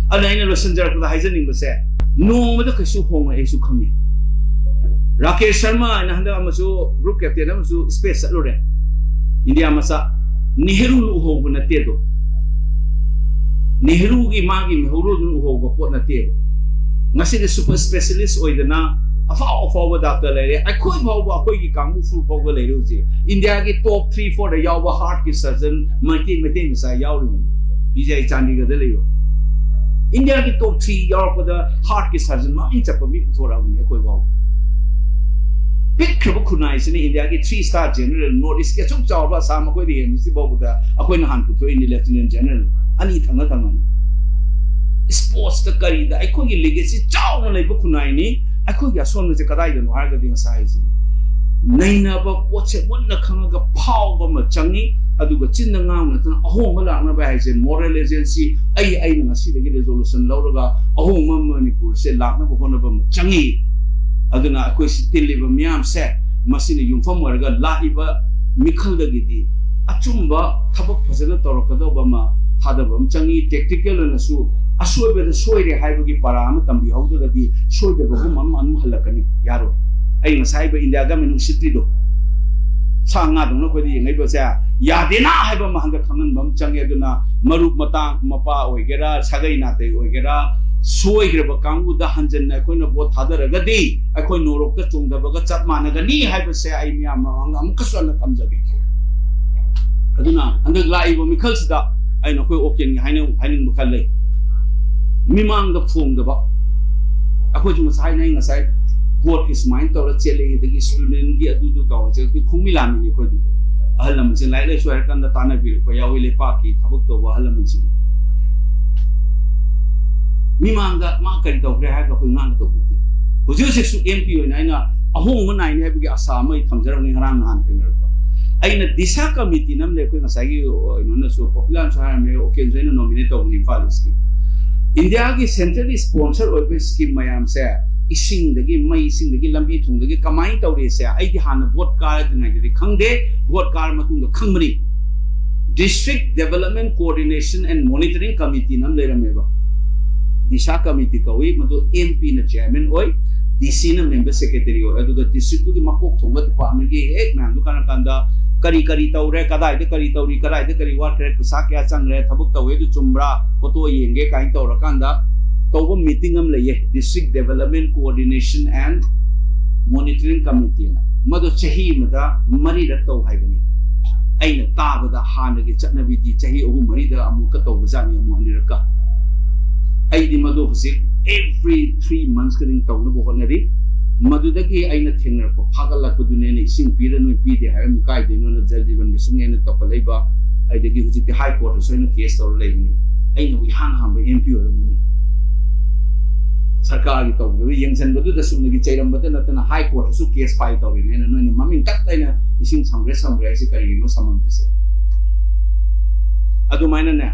ꯑꯗꯨꯅ ꯑꯩꯅ ꯂꯣꯏꯁꯤꯟꯖꯔꯛꯄꯗ ꯍꯥꯏꯖꯅꯤꯡꯕꯁꯦ, ꯅꯣꯡꯃꯗ ꯀꯩꯁꯨ ꯍꯣꯡꯉꯣꯏ ꯑꯩꯁꯨ ꯈꯪꯉꯤ꯫ ꯔꯥꯀꯦꯁ ꯁꯔꯃ ꯍꯥꯏꯅ ꯍꯟꯗꯛ ꯑꯃꯁꯨ ꯒ꯭ꯔꯨꯞ ꯀꯦꯞꯇꯦꯟ ꯑꯃꯁꯨ ꯁ꯭ꯄꯦꯁ ꯆꯠꯂꯨꯔꯦ, ꯏꯟꯗꯤꯌꯥ ꯃꯆꯥ꯫ ꯅꯦꯍꯔꯨꯅ ꯎꯍꯧꯕ ꯅꯠꯇꯦ ꯑꯗꯣ꯫ ꯅꯦꯍꯔꯨꯒꯤ ꯃꯥꯒꯤ ꯃꯤꯍꯧꯔꯣꯜꯗꯨꯅ ꯎꯍꯧꯕ ꯄꯣꯠ ꯅꯠꯇꯦꯕ꯫ ꯉꯁꯤꯗꯤ ꯁꯨꯄꯔ ꯁ꯭ꯄꯦꯁꯤꯌꯦꯂꯤꯁ ꯑꯣꯏꯗꯅ ꯑꯐꯥꯎ ꯑꯐꯥꯎꯕ ꯗꯥꯛꯇꯔ ꯂꯩꯔꯦ꯫ ꯑꯩꯈꯣꯏ ꯐꯥꯎꯕ, ꯑꯩꯈꯣꯏꯒꯤ ꯀꯥꯡꯕꯨ ꯐꯨꯔꯨꯞ ꯐꯥꯎꯕ ꯂꯩꯔꯦ ꯍꯧꯖꯤꯛ꯫ ꯏꯟꯗꯤꯌꯥꯒꯤ ꯇꯣꯞ ꯊ꯭ꯔꯤ ꯐꯣꯔꯗ ꯌꯥꯎꯕ ꯍꯥꯔꯠꯀꯤ ꯁꯔꯖꯟ ꯃꯩꯇꯩ, ꯃꯩꯇꯩ ꯃꯆꯥ ꯌꯥꯎꯔꯤꯕꯅꯤ꯫ ꯄꯤ ꯖꯤ ꯑꯥꯏ ꯆꯥꯟꯗꯤꯒꯔꯗ ꯂꯩꯕ꯫ ꯏꯟꯗꯤꯌꯥꯒꯤ ꯇꯣꯞ ꯊ꯭ꯔꯤ ꯌꯥꯎꯔꯛꯄꯗ ꯍꯥꯔꯠꯀꯤ ꯁꯔꯖꯟ ꯃꯃꯤꯡ ꯆꯠꯄ ꯃꯤ ꯄꯨꯊꯣꯔꯛꯑꯕꯅꯤ ꯑꯩꯈꯣꯏ ꯐꯥꯎꯕ꯫ ꯄꯤꯛꯈ꯭ꯔꯕ ꯈꯨꯟꯅꯥꯏꯁꯤꯅ ꯏꯟꯗꯤꯌꯥꯒꯤ ꯊ꯭ꯔꯤ ꯁ꯭ꯇꯥꯔ ꯖꯦꯅꯔꯦꯜ, ꯅꯣꯔꯠ ꯏꯁꯀꯤ ꯑꯁꯨꯛ ꯆꯥꯎꯔꯕ ꯑꯁꯥꯝ ꯑꯩꯈꯣꯏꯗ ꯍꯦꯟꯕꯁꯤ ꯐꯥꯎꯕꯗ ꯑꯩꯈꯣꯏꯅ ꯍꯥꯟꯅ ꯄꯨꯊꯣꯛꯏꯅꯤ ꯂꯦꯐꯇꯤꯅꯦꯟ ꯖꯦꯅꯔꯦꯜ ꯑꯅꯤ ꯊꯪꯅ ꯊꯪꯅꯅ꯫ ꯏꯁꯄꯣꯔꯠꯁꯇ ꯀꯔꯤꯗ ꯑꯩꯈꯣꯏꯒꯤ ꯂꯤꯒꯦꯁꯤ ꯆꯥꯎꯅ ꯂꯩꯕ ꯈꯨꯟꯅꯥꯏꯅꯤ꯫ ꯑꯩꯈꯣꯏꯒꯤ ꯑꯁꯣꯟꯕꯁꯦ ꯀꯗꯥꯏꯗꯅꯣ ꯍꯥꯏꯔꯒꯗꯤ ꯉꯁꯥꯏ ꯍꯥꯏꯁꯤꯅꯤ, ꯅꯩꯅꯕ ꯄꯣꯠꯁꯦ ꯃꯨꯟꯅ ꯈꯪꯉꯒ ꯐꯥꯎꯕ ꯑꯃ ꯆꯪꯉꯤ꯫ ꯑꯗꯨꯒ ꯆꯤꯟꯗ ꯉꯥꯡꯕ ꯅꯠꯇꯅ ꯑꯍꯣꯡꯕ ꯂꯥꯛꯅꯕ ꯍꯥꯏꯁꯦ ꯃꯣꯔꯦꯜ ꯑꯦꯖꯦꯟꯁꯤ ꯑꯩ, ꯑꯩꯅ ꯉꯁꯤꯗꯒꯤ ꯔꯤꯖꯣꯂꯨꯁꯟ ꯂꯧꯔꯒ ꯑꯍꯣꯡꯕ ꯃꯅꯤꯄꯨꯔꯁꯦ ꯂꯥꯛꯅꯕ ꯍꯣꯠꯅꯕ ꯑꯃ ꯆꯪꯉꯤ꯫ ꯑꯗꯨꯅ ꯑꯩꯈꯣꯏ ꯁꯤ ꯇꯤꯜꯂꯤꯕ ꯃꯤꯌꯥꯝꯁꯦ ꯃꯁꯤꯅ ꯌꯨꯝꯐꯝ ꯑꯣꯏꯔꯒ ꯂꯥꯛꯏꯕ ꯃꯤꯈꯜꯗꯒꯤꯗꯤ ꯑꯆꯨꯝꯕ ꯊꯕꯛ ꯐꯖꯅ ꯇꯧꯔꯛꯀꯗꯧꯕ ꯑꯃ ꯊꯥꯗꯕ ꯑꯃ ꯆꯪꯉꯤ꯫ ꯇꯦꯛꯇꯤꯀꯦꯜ ꯑꯣꯏꯅꯁꯨ ꯑꯁꯣꯏꯕꯗ ꯁꯣꯏꯔꯦ ꯍꯥꯏꯕꯒꯤ ꯄꯔꯥ ꯑꯃ ꯇꯝꯕꯤꯍꯧꯗ꯭ꯔꯒꯗꯤ ꯁꯣꯏꯗꯕꯒꯨꯝ ꯑꯃ ꯑꯗꯨꯝ ꯍꯜꯂꯛꯀꯅꯤ, ꯌꯥꯔꯣꯏ꯫ ꯑꯩ ꯉꯁꯥꯏ ꯍꯥꯏꯕ ꯏꯟꯗꯤꯌꯥ ꯒꯃꯦꯟ ꯎꯁꯤꯠꯇ꯭ꯔꯤꯗꯣ, ꯁꯥ ꯉꯥꯗꯧꯅ ꯑꯩꯈꯣꯏꯗ ꯌꯦꯡꯉꯛꯏꯕꯁꯦ ꯌꯥꯗꯦꯅ ꯍꯥꯏꯕ ꯑꯃ ꯍꯟꯗꯛ ꯈꯪꯍꯟꯕ ꯑꯃ ꯆꯪꯉꯦ꯫ ꯑꯗꯨꯅ ꯃꯔꯨꯞ ꯃꯇꯥꯡ ꯃꯄꯥ ꯑꯣꯏꯒꯦꯔꯥ, ꯁꯥꯒꯩ ꯅꯥꯇꯩ ꯑꯣꯏꯒꯦꯔꯥ, ꯁꯣꯏꯈ꯭ꯔꯕ ꯀꯥꯡꯕꯨꯗ ꯍꯟꯖꯟꯅ ꯑꯩꯈꯣꯏꯅ ꯚꯣꯠ ꯊꯥꯗꯔꯒꯗꯤ ꯑꯩꯈꯣꯏ ꯅꯣꯔꯣꯛꯇ ꯆꯣꯡꯊꯕꯒ ꯆꯞ ꯃꯥꯟꯅꯒꯅꯤ ꯍꯥꯏꯕꯁꯦ ꯑꯩ ꯃꯤꯌꯥꯝ ꯃꯃꯥꯡꯗ ꯑꯃꯨꯛꯀꯁꯨ ꯍꯟꯅ ꯊꯝꯖꯒꯦ꯫ ꯑꯗꯨꯅ ꯍꯟꯗꯛ ꯂꯥꯛꯏꯕ ꯃꯤꯈꯜꯁꯤꯗ ꯑꯩꯅ ꯑꯩꯈꯣꯏ ꯑꯣꯀꯦꯟꯒꯤ ꯍꯥꯏꯅ ꯍꯥꯏꯅꯤꯡꯕ ꯈꯔ ꯂꯩ꯫ ꯃꯤꯃꯥꯡꯗ ꯐꯣꯡꯗꯕ, ꯑꯩꯈꯣꯏꯁꯨ ꯉꯁꯥꯏ, ꯑꯩ ꯉꯁꯥꯏ ꯚꯣꯠꯀꯤ ꯁꯨꯃꯥꯏꯅ ꯇꯧꯔ ꯆꯦꯜꯂꯛꯏ, ꯑꯗꯒꯤ ꯁ꯭ꯇꯨꯗꯦꯟꯒꯤ ꯑꯗꯨꯗꯨ ꯇꯧꯔ ꯆꯦꯜꯂꯛꯄꯤ ꯈꯣꯡꯃꯤ ꯂꯥꯟꯃꯤꯅꯤ ꯑꯩꯈꯣꯏꯗꯤ꯫ ꯑꯍꯜ ꯂꯃꯟꯁꯤꯡ ꯂꯥꯏꯔꯤꯛ ꯂꯥꯏꯁꯨ ꯍꯥꯏꯔꯀꯥꯟꯗ ꯇꯥꯟꯅꯕꯤꯔꯛꯄ ꯌꯥꯎꯏ, ꯂꯩꯄꯥꯛꯀꯤ ꯊꯕꯛ ꯇꯧꯕ ꯑꯍꯜ ꯂꯃꯟꯁꯤꯡ꯫ ꯃꯤꯃꯥꯡꯗ ꯃꯥ ꯀꯔꯤ ꯇꯧꯈ꯭ꯔꯦ ꯍꯥꯏꯔꯒ ꯑꯩꯈꯣꯏ ꯉꯥꯡꯒꯗꯧꯕ ꯅꯠꯇꯦ꯫ ꯍꯧꯖꯤꯛ ꯍꯧꯖꯤꯛꯁꯨ ꯑꯦꯝ ꯄꯤ ꯑꯣꯏꯅ ꯑꯩꯅ ꯑꯍꯣꯡꯕ ꯅꯥꯏꯅꯤ ꯍꯥꯏꯕꯒꯤ ꯑꯁꯥ ꯑꯃ ꯑꯩ ꯊꯝꯖꯔꯝꯃꯤ꯫ ꯉꯔꯥꯡ ꯅꯍꯥꯟ ꯊꯦꯡꯅꯔꯛꯄ ꯑꯩꯅ ꯗꯤꯁꯥ ꯀꯃꯤꯇꯤꯅ ꯑꯃ ꯂꯩ, ꯑꯩꯈꯣꯏ ꯉꯁꯥꯏꯒꯤ ꯀꯩꯅꯣꯅꯁꯨ, ꯄꯣꯄꯨꯂꯥꯟꯁꯨ ꯍꯥꯏꯔꯝꯃꯦ, ꯑꯣꯀꯦꯟꯁꯨ ꯑꯩꯅ ꯅꯣꯃꯤꯅꯦꯠ ꯇꯧꯕꯅꯤ ꯏꯝꯐꯥꯜ ꯏꯁꯀꯤ꯫ ꯏꯟꯗꯤꯌꯥꯒꯤ ꯁꯦꯟꯇ꯭ꯔꯦꯜꯒꯤ ꯁ꯭ꯄꯣꯟꯁꯔ ꯑꯣꯏꯕ ꯁ꯭ꯀꯤꯝ ꯃꯌꯥꯝꯁꯦ, ꯏꯁꯤꯡꯗꯒꯤ, ꯃꯩ ꯏꯁꯤꯡꯗꯒꯤ, ꯂꯝꯕꯤ ꯊꯣꯡꯗꯒꯤ ꯀꯃꯥꯏꯅ ꯇꯧꯔꯤꯁꯦ ꯑꯩꯗꯤ ꯍꯥꯟꯅ ꯚꯣꯠ ꯀꯥꯔꯗ꯭ꯔꯤꯉꯩꯗꯗꯤ ꯈꯪꯗꯦ, ꯚꯣꯠ ꯀꯥꯔ ꯃꯇꯨꯡꯗ ꯈꯪꯕꯅꯤ꯫ District Development Coordination and Monitoring Committee ꯅ ꯑꯃ ꯂꯩꯔꯝꯃꯦꯕ꯫ ꯗꯤꯁꯥ ꯀꯃꯤꯇꯤ ꯀꯧꯏ, ꯃꯗꯨ ꯑꯦꯝ ꯄꯤꯅ ꯆꯤꯌꯔꯃꯦꯟ ꯑꯣꯏ, ꯗꯤ ꯁꯤꯅ ꯃꯦꯝꯕꯔ ꯁꯦꯀ꯭ꯔꯦꯇꯔꯤ ꯑꯣꯏ꯫ ꯑꯗꯨꯒ ꯗꯤꯁꯇ꯭ꯔꯤꯛꯇꯨꯒꯤ ꯃꯀꯣꯛ ꯊꯣꯡꯕ ꯗꯤꯄꯥꯔꯠꯃꯦꯟꯒꯤ ꯍꯦꯛ ꯃꯌꯥꯝꯗꯨ ꯀꯥꯟꯅ ꯀꯥꯟꯗ ꯀꯔꯤ ꯀꯔꯤ ꯇꯧꯔꯦ, ꯀꯗꯥꯏꯗ ꯀꯔꯤ ꯇꯧꯔꯤ, ꯀꯗꯥꯏꯗ ꯀꯔꯤ ꯋꯥꯠꯈ꯭ꯔꯦ, ꯄꯩꯁꯥ ꯀꯌꯥ ꯆꯪꯈ꯭ꯔꯦ, ꯊꯕꯛ ꯇꯧꯋꯦ ꯑꯗꯨ ꯆꯨꯝꯕ꯭ꯔꯥ, ꯐꯣꯇꯣ ꯌꯦꯡꯒꯦ ꯀꯥꯏꯅ ꯇꯧꯔꯀꯥꯟꯗ ꯇꯧꯕ ꯃꯤꯇꯤꯡ ꯑꯃ ꯂꯩꯌꯦ, District Development Coordination and Monitoring Committee ꯅ꯫ ꯃꯗꯨ ꯆꯍꯤ ꯑꯃꯗ ꯃꯔꯤꯔꯛ ꯇꯧ ꯍꯥꯏꯕꯅꯤ꯫ ꯑꯩꯅ ꯇꯥꯕꯗ ꯍꯥꯟꯅꯒꯤ ꯆꯠꯅꯕꯤꯗꯤ ꯆꯍꯤ ꯑꯍꯨꯝ ꯃꯔꯤꯗ ꯑꯃꯨꯛꯀ ꯇꯧꯕꯖꯥꯠꯅꯤ, ꯑꯃꯨꯛ ꯑꯅꯤꯔꯛꯀ꯫ ꯑꯩꯗꯤ ꯃꯗꯨ ꯍꯧꯖꯤꯛ every three months ꯈꯨꯗꯤꯡ ꯇꯧꯅꯕ ꯍꯣꯠꯅꯔꯤ꯫ ꯃꯗꯨꯗꯒꯤ ꯑꯩꯅ ꯊꯦꯡꯅꯔꯛꯄ ꯐꯥꯒꯠꯂꯛꯄꯗꯨꯅꯦ ꯑꯩꯅ ꯏꯁꯤꯡ ꯄꯤꯔ ꯅꯣꯏ ꯄꯤꯗꯦ ꯍꯥꯏꯔꯝꯃꯤ, ꯀꯥꯏꯗꯩꯅꯣꯅ ꯖꯜ ꯖꯤꯕꯟ ꯃꯤꯁꯟꯒꯤ ꯑꯩꯅ ꯇꯧꯈꯠꯂꯛꯏꯕ꯫ ꯑꯗꯒꯤ ꯍꯧꯖꯤꯛꯇꯤ ꯍꯥꯏ ꯀꯣꯔꯠꯇꯁꯨ ꯑꯩꯅ ꯀꯦꯁ ꯇꯧꯔ ꯂꯩꯕꯅꯤ꯫ ꯑꯩꯅꯕꯨ ꯏꯍꯥꯟ ꯍꯥꯟꯕ ꯑꯦꯝ ꯄꯤ ꯑꯣꯏꯔꯝꯕꯅꯤ꯫ ꯁꯔꯀꯥꯔꯒꯤ ꯇꯧꯈꯤꯕ ꯌꯦꯡꯁꯤꯟꯕꯗꯨꯗ ꯆꯨꯝꯅꯒꯤ ꯆꯩꯔꯝꯕꯗ ꯅꯠꯇꯅ ꯍꯥꯏ ꯀꯣꯔꯠꯇꯁꯨ ꯀꯦꯁ ꯐꯥꯏꯜ ꯇꯧꯔꯤꯅꯦ꯫ ꯑꯩꯅ ꯅꯣꯏꯅ ꯃꯃꯤꯡ ꯇꯛ ꯑꯩꯅ ꯏꯁꯤꯡ ꯁꯝꯈ꯭ꯔꯦ ꯁꯝꯈ꯭ꯔꯦ ꯍꯥꯏꯁꯦ ꯀꯔꯤꯒꯤꯅꯣ ꯁꯝꯃꯝꯗ꯭ꯔꯤꯁꯦ? ꯑꯗꯨꯃꯥꯏꯅꯅꯦ,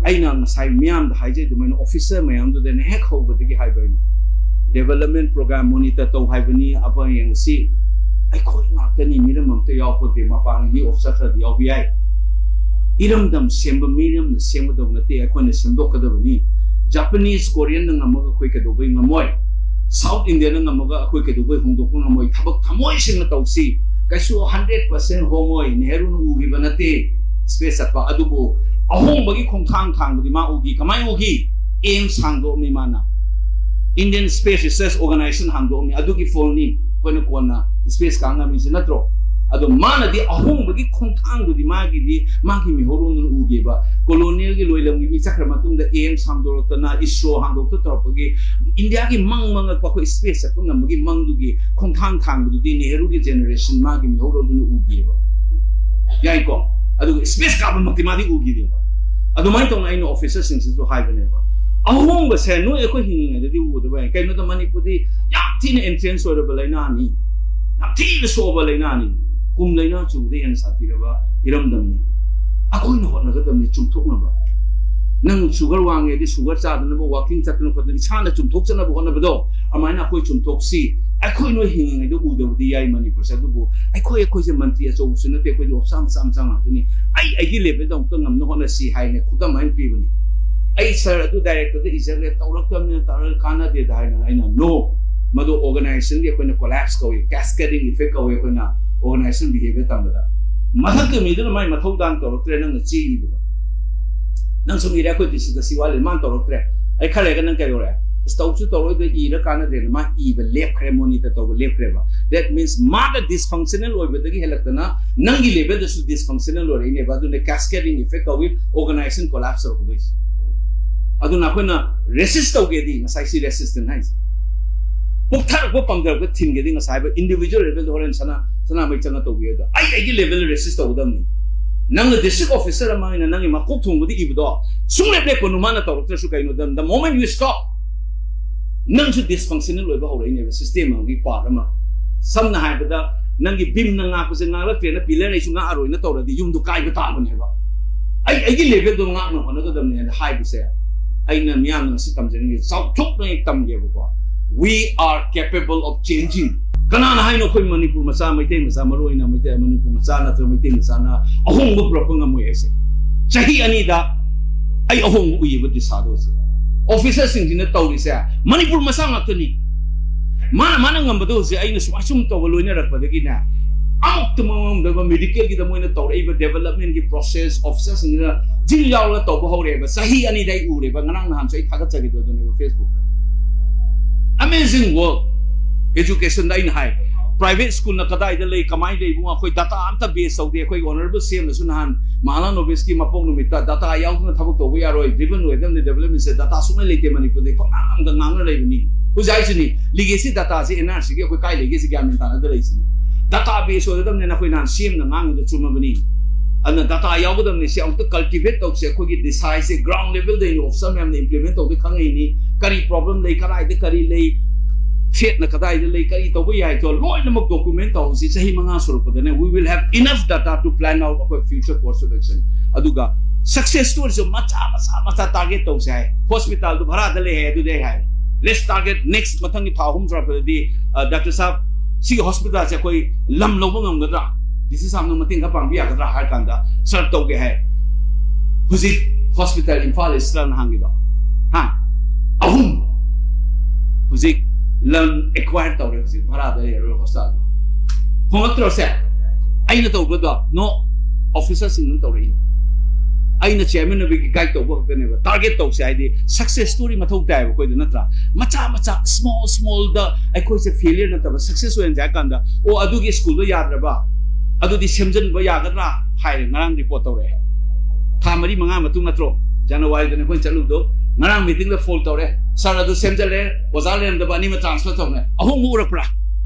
ꯑꯩꯅ ꯉꯁꯥꯏ ꯃꯤꯌꯥꯝꯗ ꯍꯥꯏꯖꯩ ꯑꯗꯨꯃꯥꯏꯅ, ꯑꯣꯐꯤꯁꯔ ꯃꯌꯥꯝꯗꯨꯗꯅꯦ ꯍꯦꯛ ꯍꯧꯕꯗꯒꯤ ꯍꯥꯏꯕ ꯑꯩꯅ, ꯗꯦꯕꯂꯞꯃꯦꯟ ꯄ꯭ꯔꯣꯒ꯭ꯔꯥꯝ ꯃꯣꯅꯤꯇꯔ ꯇꯧ ꯍꯥꯏꯕꯅꯤ, ꯑꯄꯔ ꯌꯦꯡꯁꯤ, ꯑꯩꯈꯣꯏ ꯉꯥꯛꯇꯅꯤ, ꯃꯤꯔꯝ ꯑꯝꯇ ꯌꯥꯎꯄꯣꯠꯇꯦ, ꯃꯄꯥꯟꯒꯤ ꯑꯣꯐꯤꯁꯔ ꯈꯔꯗꯤ ꯌꯥꯎꯕ ꯌꯥꯏ꯫ ꯏꯔꯝꯗꯝ ꯁꯦꯝꯕ ꯃꯤꯔꯝꯅ ꯁꯦꯝꯒꯗꯕ ꯅꯠꯇꯦ, ꯑꯩꯈꯣꯏꯅ ꯁꯦꯝꯗꯣꯛꯀꯗꯕꯅꯤ꯫ ꯖꯄꯅꯤꯁ ꯀꯣꯔꯤꯌꯟꯅ ꯉꯝꯃꯒ ꯑꯩꯈꯣꯏ ꯀꯩꯗꯧꯕꯩ ꯉꯝꯃꯣꯏ? South Indiaꯅ ꯉꯝꯃꯒ ꯑꯩꯈꯣꯏ ꯀꯩꯗꯧꯕꯩ ꯍꯣꯡꯗꯣꯛꯄ ꯉꯝꯃꯣꯏ? ꯊꯕꯛ ꯊꯃꯣꯏ ꯁꯦꯡꯅ ꯇꯧꯁꯤ꯫ ꯀꯩꯁꯨ ꯍꯟꯗ꯭ꯔꯦꯠ ꯄꯥꯔꯁꯦꯟ ꯍꯣꯡꯉꯣꯏ꯫ ꯅꯦꯍꯔꯨꯅ ꯎꯈꯤꯕ ꯅꯠꯇꯦ ꯁ꯭ꯄꯦꯁ ꯆꯠꯄ꯫ ꯑꯗꯨꯕꯨ ꯑꯍꯣꯡꯕꯒꯤ ꯈꯣꯡꯊꯥꯡ ꯊꯥꯡꯕꯗꯤ ꯃꯥ ꯎꯈꯤ꯫ ꯀꯃꯥꯏꯅ ꯎꯈꯤ? ꯑꯦꯝꯁ ꯍꯥꯡꯗꯣꯛꯑꯝꯃꯤ ꯃꯥꯅ꯫ Indian Space Research Organization ꯍꯥꯡꯗꯣꯛꯑꯝꯃꯤ꯫ ꯑꯗꯨꯒꯤ ꯐꯣꯟꯅꯤ ꯑꯩꯈꯣꯏꯅ ꯀꯣꯟꯅ ꯁ꯭ꯄꯦꯁ ꯀꯥ ꯉꯝꯃꯤꯁꯤ ꯅꯠꯇ꯭ꯔꯣ? ꯑꯗꯣ ꯃꯥꯅꯗꯤ ꯑꯍꯣꯡꯕꯒꯤ ꯈꯣꯡꯊꯥꯡꯗꯨꯗꯤ ꯃꯥꯒꯤꯗꯤ ꯃꯥꯒꯤ ꯃꯤꯍꯧꯔꯣꯟꯗꯨꯅ ꯎꯒꯦꯕ꯫ ꯀꯣꯂꯣꯅꯤꯌꯦꯜꯒꯤ ꯂꯣꯏꯂꯝꯒꯤ ꯃꯤ ꯆꯠꯈ꯭ꯔ ꯃꯇꯨꯡꯗ ꯑꯦꯝꯁ ꯍꯥꯡꯗꯣꯔꯛꯇꯅ, ꯏꯁꯔꯣ ꯍꯥꯡꯗꯣꯛꯇ ꯇꯧꯔꯛꯄꯒꯤ ꯏꯟꯗꯤꯌꯥꯒꯤ ꯃꯪ ꯃꯪꯉꯛꯄ, ꯑꯩꯈꯣꯏ ꯁ꯭ꯄꯦꯁ ꯆꯠꯄ ꯉꯝꯕꯒꯤ ꯃꯪꯗꯨꯒꯤ ꯈꯣꯡꯊꯥꯡ ꯊꯥꯡꯕꯗꯨꯗꯤ ꯅꯦꯍꯔꯨꯒꯤ ꯖꯦꯅꯦꯔꯦꯁꯟ, ꯃꯥꯒꯤ ꯃꯤꯍꯧꯔꯣꯟꯗꯨꯅ ꯎꯒꯦꯕ꯫ ꯌꯥꯏꯀꯣ? ꯑꯗꯨꯒ ꯁ꯭ꯄꯦꯁ ꯀꯥꯕꯃꯛꯇꯤ ꯃꯥꯗꯤ ꯎꯈꯤꯗꯦꯕ꯫ ꯑꯗꯨꯃꯥꯏꯅ ꯇꯧꯅ ꯑꯩꯅ ꯑꯣꯐꯤꯁꯔꯁꯤꯡꯁꯤꯁꯨ ꯍꯥꯏꯕꯅꯦꯕ, ꯑꯍꯣꯡꯕꯁꯦ ꯅꯣꯏ ꯑꯩꯈꯣꯏ ꯍꯤꯡꯉꯤꯉꯩꯗꯗꯤ ꯎꯗꯕ ꯌꯥꯏ꯫ ꯀꯩꯅꯣꯗ ꯃꯅꯤꯄꯨꯔꯗꯤ ꯌꯥꯝ ꯊꯤꯅ ꯑꯦꯟꯇ꯭ꯔꯦꯟꯁ ꯑꯣꯏꯔꯕ ꯂꯥꯏꯅꯥꯅꯤ, ꯌꯥꯝ ꯊꯤꯅ ꯁꯣꯛꯑꯕ ꯂꯥꯏꯅꯥꯅꯤ꯫ ꯀꯨꯝ ꯂꯥꯏꯅꯥ ꯆꯨꯕꯗ ꯍꯦꯟꯅ ꯁꯥꯊꯤꯔꯕ ꯏꯔꯝꯗꯝꯅꯤ꯫ ꯑꯩꯈꯣꯏꯅ ꯍꯣꯠꯅꯒꯗꯕꯅꯤ ꯆꯨꯝꯊꯣꯛꯅꯕ꯫ ꯅꯪ ꯁꯨꯒꯔ ꯋꯥꯡꯉꯦꯗꯤ ꯁꯨꯒꯔ ꯆꯥꯗꯅꯕ, ꯋꯥꯀꯤꯡ ꯆꯠꯇꯅ ꯈꯣꯠꯇꯅ ꯏꯁꯥꯅ ꯆꯨꯝꯊꯣꯛꯆꯅꯕ ꯍꯣꯠꯅꯕꯗꯣ, ꯑꯗꯨꯃꯥꯏꯅ ꯑꯩꯈꯣꯏ ꯆꯨꯝꯊꯣꯛꯁꯤ꯫ ꯑꯩꯈꯣꯏ ꯅꯣꯏ ꯍꯤꯡꯉꯤꯉꯩꯗ ꯎꯗꯕꯗꯤ ꯌꯥꯏ ꯃꯅꯤꯄꯨꯔꯁꯦ, ꯑꯗꯨꯕꯨ ꯑꯩꯈꯣꯏ, ꯑꯩꯈꯣꯏꯁꯦ ꯃꯟꯇ꯭ꯔꯤ ꯑꯆꯧꯕꯁꯨ ꯅꯠꯇꯦ, ꯑꯩꯈꯣꯏꯗꯤ ꯑꯣꯐꯤꯁꯥꯔ ꯃꯆꯥ ꯃꯆꯥ ꯉꯥꯛꯇꯅꯤ꯫ ꯑꯩ ꯑꯩꯒꯤ ꯂꯦꯚꯦꯜꯗ ꯑꯃꯨꯛꯇ ꯉꯝꯅ ꯍꯣꯠꯅꯁꯤ ꯍꯥꯏꯅ ꯈꯨꯗꯝ ꯑꯃ ꯄꯤꯕꯅꯤ꯫ ꯑꯩ ꯁꯥꯔ ꯑꯗꯨ ꯗꯥꯏꯔꯦꯛꯇꯔꯗ ꯏꯖꯈ꯭ꯔꯦ, ꯇꯧꯔꯛꯇꯕꯅꯤꯅ ꯇꯧꯔꯒ ꯀꯥꯟꯅꯗꯦꯗ ꯍꯥꯏꯅ꯫ ꯑꯩꯅ, "No, ꯃꯗꯨ ꯑꯣꯔꯒꯅꯥꯏꯖꯦꯁꯟꯒꯤ ꯑꯩꯈꯣꯏꯅ ꯀꯣꯂꯥꯞꯁ ꯀꯧꯏ, ꯀꯦꯁꯀꯦꯗꯤꯡ ꯏꯐꯦꯛ ꯀꯧꯏ, ꯑꯩꯈꯣꯏꯅ ꯑꯣꯔꯒꯅꯥꯏꯖꯦꯁꯟ ꯕꯤꯍꯦꯕꯤꯌꯔ ꯇꯝꯕꯗ꯫ ꯃꯊꯛꯀꯤ ꯃꯤꯗꯨꯅ ꯃꯥꯏ ꯃꯊꯧ ꯗꯥꯟ ꯇꯧꯔꯛꯇ꯭ꯔꯦ, ꯅꯪꯅ ꯆꯦ ꯏꯕꯗꯣ꯫ ꯅꯪ ꯁꯨꯝ ꯏꯔꯦ, ꯑꯩꯈꯣꯏ ꯗꯤꯁꯇ꯭ꯔꯤꯛꯇ ꯁꯤ ꯋꯥꯠꯂꯤ, ꯃꯥꯅ ꯇꯧꯔꯛꯇ꯭ꯔꯦ꯫ ꯑꯩ ꯈꯔ ꯂꯩꯔꯒ ꯅꯪ ꯀꯩꯗꯧꯔꯦ? ꯑꯁ, ꯇꯧꯁꯨ ꯇꯧꯔꯣꯏꯗ, ꯏꯔ ꯀꯥꯟꯅꯗ꯭ꯔꯦꯅ ꯃꯥ ꯏꯕ ꯂꯦꯞꯈ꯭ꯔꯦ, ꯃꯣꯅꯤꯇꯔ ꯇꯧꯕ ꯂꯦꯞꯈ꯭ꯔꯦꯕ꯫ That means ꯃꯥꯅ ꯗꯤꯁꯐꯪꯁꯅꯦꯜ ꯑꯣꯏꯕꯗꯒꯤ ꯍꯦꯜꯂꯛꯇꯅ ꯅꯪꯒꯤ ꯂꯦꯚꯦꯜꯗꯁꯨ ꯗꯤꯁꯐꯪꯁꯅꯦꯜ ꯑꯣꯏꯔꯛꯏꯅꯦꯕ꯫ ꯑꯗꯨꯅ ꯀꯦꯁꯀꯦꯗꯤꯡ ꯏꯐꯦꯛ ꯀꯧꯏ, ꯑꯣꯔꯒꯅꯥꯏꯖꯦꯁꯟ ꯀꯣꯂꯥꯞꯁ ꯇꯧꯔꯛꯀꯗꯣꯏꯁꯦ꯫ ꯑꯗꯨꯅ ꯑꯩꯈꯣꯏꯅ ꯔꯦꯁꯤꯁ ꯇꯧꯒꯦꯗꯤ ꯉꯁꯥꯏ ꯁꯤ ꯔꯦꯁꯤꯁꯇꯦꯟ ꯍꯥꯏꯁꯦ꯫ ꯄꯨꯛꯊꯔꯛꯄ ꯄꯝꯊꯔꯛꯄ ꯊꯤꯟꯒꯦꯗꯤ ꯉꯁꯥꯏ ꯍꯥꯏꯕ ꯏꯟꯗꯤꯚꯤꯖꯨꯋꯦꯜ ꯂꯦꯚꯦꯜꯗ ꯍꯣꯔꯦꯟ ꯁꯅꯥ, ꯁꯅꯥꯃꯍꯤ ꯆꯪꯉ ꯇꯧꯕꯤꯌꯦ꯫ ꯑꯗꯣ ꯑꯩ ꯑꯩꯒꯤ ꯂꯦꯚꯦꯜꯗ ꯔꯦꯁꯤꯁ ꯇꯧꯒꯗꯕꯅꯤ꯫ ꯅꯪꯅ ꯗꯤꯁꯇ꯭ꯔꯤꯛ ꯑꯣꯐꯤꯁꯔ ꯑꯃ ꯑꯣꯏꯅ ꯅꯪꯒꯤ ꯃꯀꯣꯛ ꯊꯣꯡꯕꯗ ꯏꯕꯗꯣ ꯁꯨꯡꯂꯦꯞ ꯂꯦꯞꯀꯅꯨ, ꯃꯥꯅ ꯇꯧꯔꯛꯇ꯭ꯔꯁꯨ ꯀꯩꯅꯣ, the moment you stop, ꯅꯪꯁꯨ ꯗꯤꯁꯐꯪꯁꯅꯦꯜ ꯑꯣꯏꯕ ꯍꯧꯔꯛꯏꯅꯦꯕ, ꯁꯤꯁꯇꯦꯝ ꯑꯃꯒꯤ ꯄꯥꯔꯠ ꯑꯃ꯫ ꯁꯝꯅ ꯍꯥꯏꯔꯕꯗ, ꯅꯪꯒꯤ ꯕꯤꯝꯅ ꯉꯥꯛꯄꯁꯦ ꯉꯥꯛꯂꯛꯇ꯭ꯔꯦꯅ ꯄꯤꯂꯔ ꯑꯩꯁꯨ ꯉꯥꯛꯑꯔꯣꯏꯅ ꯇꯧꯔꯗꯤ ꯌꯨꯝꯗꯣ ꯀꯥꯏꯕ ꯇꯥꯕꯅꯦꯕ꯫ ꯑꯩ ꯑꯩꯒꯤ ꯂꯦꯚꯦꯜꯗꯣ ꯉꯥꯛꯅ ꯍꯣꯠꯅꯒꯗꯕꯅꯦꯅ ꯍꯥꯏꯕꯁꯦ ꯑꯩꯅ ꯃꯤꯌꯥꯝꯅ ꯉꯁꯤ ꯇꯝꯖꯅꯤꯡꯉꯤ, ꯆꯥꯎꯊꯣꯛꯅ ꯍꯦꯛ ꯇꯝꯒꯦꯕꯀꯣ꯫ We are capable of changing. ꯀꯅꯥꯅ ꯍꯥꯏꯅꯣ ꯑꯩꯈꯣꯏ ꯃꯅꯤꯄꯨꯔ ꯃꯆꯥ, ꯃꯩꯇꯩ ꯃꯆꯥ, ꯃꯔꯨ ꯑꯣꯏꯅ ꯃꯩꯇꯩ, ꯃꯅꯤꯄꯨꯔ ꯃꯆꯥ ꯅꯠꯇ꯭ꯔꯒ ꯃꯩꯇꯩ ꯃꯆꯥꯅ ꯑꯍꯣꯡꯕ ꯄꯨꯔꯛꯄ ꯉꯝꯃꯣꯏ ꯍꯥꯏꯁꯦ? ꯆꯍꯤ ꯑꯅꯤꯗ ꯑꯩ ꯑꯍꯣꯡꯕ ꯎꯏꯌꯦꯕ ꯗꯤꯁꯥꯗꯣ ꯍꯧꯖꯤꯛ꯫ ꯑꯣꯐꯤꯁꯔꯁꯤꯡꯁꯤꯅ ꯇꯧꯔꯤꯁꯦ ꯃꯅꯤꯄꯨꯔ ꯃꯆꯥ ꯉꯥꯛꯇꯅꯤ꯫ ꯃꯥꯅ ꯃꯥꯅ ꯉꯝꯕꯗꯣ ꯍꯧꯖꯤꯛ ꯑꯩꯅ ꯁꯨꯃꯥꯏ ꯁꯨꯝ ꯇꯧꯕ ꯂꯣꯏꯅꯔꯛꯄꯗꯒꯤꯅꯦ, ꯑꯃꯨꯛꯇ ꯃꯉꯝꯗꯕ ꯃꯦꯗꯤꯀꯦꯜꯒꯤꯗ ꯃꯣꯏꯅ ꯇꯧꯔꯛꯏꯕ ꯗꯦꯕꯂꯞꯃꯦꯟꯒꯤ ꯄ꯭ꯔꯣꯁꯦꯁ, ꯑꯣꯐꯤꯁꯔꯁꯤꯡꯁꯤꯅ ꯖꯤꯜ ꯌꯥꯎꯔꯒ ꯇꯧꯕ ꯍꯧꯔꯛꯑꯦꯕ꯫ ꯆꯍꯤ ꯑꯅꯤꯗ ꯑꯩ ꯎꯔꯦꯕ, ꯉꯔꯥꯡ ꯅꯍꯥꯟꯁꯨ ꯑꯩ ꯊꯥꯒꯠꯆꯈꯤꯗꯣ ꯑꯗꯨꯅꯦꯕ ꯐꯦꯁꯕꯨꯛꯇ꯫ ꯑꯃꯦꯖꯤꯡ ꯋꯥꯔꯛ꯫ ꯑꯦꯖꯨꯀꯦꯁꯟꯗ ꯑꯩꯅ ꯍꯥꯏ, ꯄ꯭ꯔꯥꯏꯚꯦꯠ ꯁ꯭ꯀꯨꯜꯅ ꯀꯗꯥꯏꯗ ꯂꯩ, ꯀꯃꯥꯏꯅ ꯂꯩ, ꯏꯕꯨꯡꯉꯣ, ꯑꯩꯈꯣꯏ ꯗꯥꯇꯥ ꯑꯝꯇ ꯕꯦꯁ ꯇꯧꯗꯦ꯫ ꯑꯩꯈꯣꯏꯒꯤ ꯑꯣꯅꯔꯦꯕꯜ ꯁꯤ ꯑꯦꯝꯅꯁꯨ ꯅꯍꯥꯟ ꯃꯍꯥꯂꯥ ꯅꯣꯕꯤꯁꯀꯤ ꯃꯄꯣꯛ ꯅꯨꯃꯤꯠꯇ ꯗꯥꯇꯥ ꯌꯥꯎꯗꯅ ꯊꯕꯛ ꯇꯧꯕ ꯌꯥꯔꯣꯏ, ꯗ꯭ꯔꯤꯕꯟ ꯑꯣꯏꯒꯗꯕꯅꯤ ꯗꯦꯕꯂꯞꯃꯦꯟꯁꯦ, ꯗꯥꯇꯥ ꯁꯨꯡꯂꯩ ꯂꯩꯇꯦ ꯃꯅꯤꯄꯨꯔꯗ, ꯄꯪꯉꯥꯡꯗ ꯉꯥꯡꯅ ꯂꯩꯕꯅꯤ꯫ ꯍꯧꯖꯤꯛ ꯍꯥꯏꯁꯤꯅꯤ, ꯂꯤꯒꯦꯁꯤ ꯗꯥꯇꯥꯁꯤ ꯑꯦꯟ ꯑꯥꯔ ꯁꯤꯒꯤ ꯑꯩꯈꯣꯏ ꯀꯥꯏ ꯂꯩꯒꯦ ꯁꯤ ꯒ꯭ꯌꯥꯟ ꯃꯦꯟ ꯇꯥꯅꯗ ꯂꯩꯁꯤꯅꯤ꯫ ꯗꯥꯇꯥ ꯕꯦꯁ ꯑꯣꯏꯒꯗꯕꯅꯤꯅ ꯑꯩꯈꯣꯏ ꯅꯍꯥꯟ ꯁꯤ ꯑꯦꯝꯅ ꯉꯥꯡꯉꯤꯗꯣ ꯆꯨꯝꯃꯕꯅꯤ꯫ ꯑꯗꯨꯅ ꯗꯥꯇꯥ ꯌꯥꯎꯒꯗꯕꯅꯤ꯫ ꯁꯤ ꯑꯃꯨꯛꯇ ꯀꯜꯇꯤꯚꯦꯠ ꯇꯧꯁꯦ, ꯑꯩꯈꯣꯏꯒꯤ ꯗꯤꯁꯥꯏꯁꯦ ꯒ꯭ꯔꯥꯎꯟ ꯂꯦꯚꯦꯜꯗ ꯑꯣꯐꯤꯁꯔ ꯃꯌꯥꯝꯅ ꯏꯝꯄ꯭ꯂꯤꯃꯦꯟ ꯇꯧꯗꯣꯏ ꯈꯪꯉꯛꯏꯅꯤ꯫ ꯀꯔꯤ ꯄ꯭ꯔꯣꯕ꯭ꯂꯦꯝ ꯂꯩ, ꯀꯗꯥꯏꯗ ꯀꯔꯤ ꯂꯩ, ꯊ꯭ꯔꯦꯠꯅ ꯀꯗꯥꯏꯗ ꯂꯩ, ꯀꯔꯤ ꯇꯧꯕ ꯌꯥꯏꯗꯣ ꯂꯣꯏꯅꯃꯛ ꯗꯣꯀꯨꯃꯦꯟ ꯇꯧꯍꯧꯁꯤ꯫ ꯆꯍꯤ ꯃꯉꯥ ꯁꯨꯔꯛꯄꯗꯅꯦ, we will have enough data to plan out our future course of action. ꯑꯗꯨꯒ ꯁꯛꯁꯦꯁ ꯁ꯭ꯇꯣꯔꯤꯁꯨ ꯃꯆꯥ ꯃꯆꯥ ꯃꯆꯥ ꯇꯥꯔꯒꯦꯠ ꯇꯧꯁꯦ ꯍꯥꯏ꯫ ꯍꯣꯁꯄꯤꯇꯥꯜꯗꯨ ꯚꯔꯥꯗ ꯂꯩ ꯍꯥꯏ, ꯑꯗꯨꯗꯤ ꯑꯩ ꯍꯥꯏ, let's target next, ꯃꯊꯪꯒꯤ ꯊꯥ ꯑꯍꯨꯝ ꯁꯨꯔꯛꯄꯗꯗꯤ, ꯗꯥꯛꯇꯔ ꯁꯥꯍꯕ, ꯁꯤꯒꯤ ꯍꯣꯁꯄꯤꯇꯥꯜꯁꯦ ꯑꯩꯈꯣꯏ ꯂꯝ ꯂꯧꯕ ꯉꯝꯒꯗ꯭ꯔꯥ, ꯗꯤ ꯁꯤ ꯁꯥꯍꯕꯅ ꯃꯇꯦꯡ ꯈꯔ ꯄꯥꯡꯕ ꯌꯥꯒꯗ꯭ꯔꯥ ꯍꯥꯏꯔ ꯀꯥꯟꯗ ꯁꯔ ꯇꯧꯒꯦ ꯍꯥꯏ꯫ ꯍꯧꯖꯤꯛ ꯍꯣꯁꯄꯤꯇꯥꯜ ꯏꯝꯐꯥꯜ ꯏꯁꯇꯔꯟ ꯍꯥꯡꯉꯤꯗꯣ, ꯍꯥ, ꯑꯍꯨꯝ ꯍꯧꯖꯤꯛ ꯂꯝ ꯑꯦꯀ꯭ꯋꯥꯌꯔ ꯇꯧꯔꯦ꯫ ꯍꯧꯖꯤꯛ ꯚꯔꯥꯗ ꯂꯩꯔꯔꯣꯏ ꯍꯣꯁꯄꯤꯇꯥꯜꯗꯣ꯫ ꯍꯣꯡꯂꯛꯇ꯭ꯔꯣꯁꯦ? ꯑꯩꯅ ꯇꯧꯕꯗꯣ ꯅꯣ, ꯑꯣꯐꯤꯁꯔꯁꯤꯡꯗꯨꯅ ꯇꯧꯔꯛꯏ꯫ ꯑꯩꯅ ꯆꯤꯌꯔꯃꯦꯟ ꯑꯣꯏꯕꯒꯤ ꯒꯥꯏꯗ ꯇꯧꯕ ꯈꯛꯇꯅꯦꯕ꯫ ꯇꯥꯔꯒꯦꯠ ꯇꯧꯁꯦ ꯍꯥꯏꯗꯤ ꯁꯛꯁꯦꯁ ꯁ꯭ꯇꯣꯔꯤ ꯃꯊꯧ ꯇꯥꯏꯌꯦꯕ ꯑꯩꯈꯣꯏꯗ, ꯅꯠꯇ꯭ꯔꯥ? ꯃꯆꯥ ꯃꯆꯥ, ꯁ꯭ꯃꯣꯜ ꯁ꯭ꯃꯣꯜꯗ ꯑꯩꯈꯣꯏꯁꯦ ꯐꯦꯂꯤꯌꯔ ꯅꯠꯇꯕ ꯁꯛꯁꯦꯁ ꯑꯣꯏꯍꯟꯁꯦ ꯍꯥꯏ ꯀꯥꯟꯗ, "ꯑꯣ, ꯑꯗꯨꯒꯤ ꯁ꯭ꯀꯨꯜꯗꯣ ꯌꯥꯗ꯭ꯔꯕ, ꯑꯗꯨꯗꯤ ꯁꯦꯝꯖꯤꯟꯕ ꯌꯥꯒꯗ꯭ꯔꯥ?" ꯍꯥꯏꯔꯦ꯫ ꯉꯔꯥꯡ ꯔꯤꯄꯣꯔꯠ ꯇꯧꯔꯛꯑꯦ꯫ ꯊꯥ ꯃꯔꯤ ꯃꯉꯥ ꯃꯇꯨꯡ ꯅꯠꯇ꯭ꯔꯣ, ꯖꯅꯋꯥꯔꯤꯗꯅꯦ ꯑꯩꯈꯣꯏꯅ ꯆꯠꯂꯨꯕꯗꯣ? ꯉꯔꯥꯡ ꯃꯤꯇꯤꯡꯗ ꯐꯣꯜ ꯇꯧꯔꯦ, "ꯁꯥꯔ, ꯑꯗꯨ ꯁꯦꯝꯖꯜꯂꯦ, ꯑꯣꯖꯥ ꯂꯩꯔꯝꯗꯕ ꯑꯅꯤꯃ ꯇ꯭ꯔꯥꯟꯁꯐꯔ ꯇꯧꯔꯦ"꯫ ꯑꯍꯣꯡꯕ ꯎꯔꯛꯄ꯭ꯔꯥ?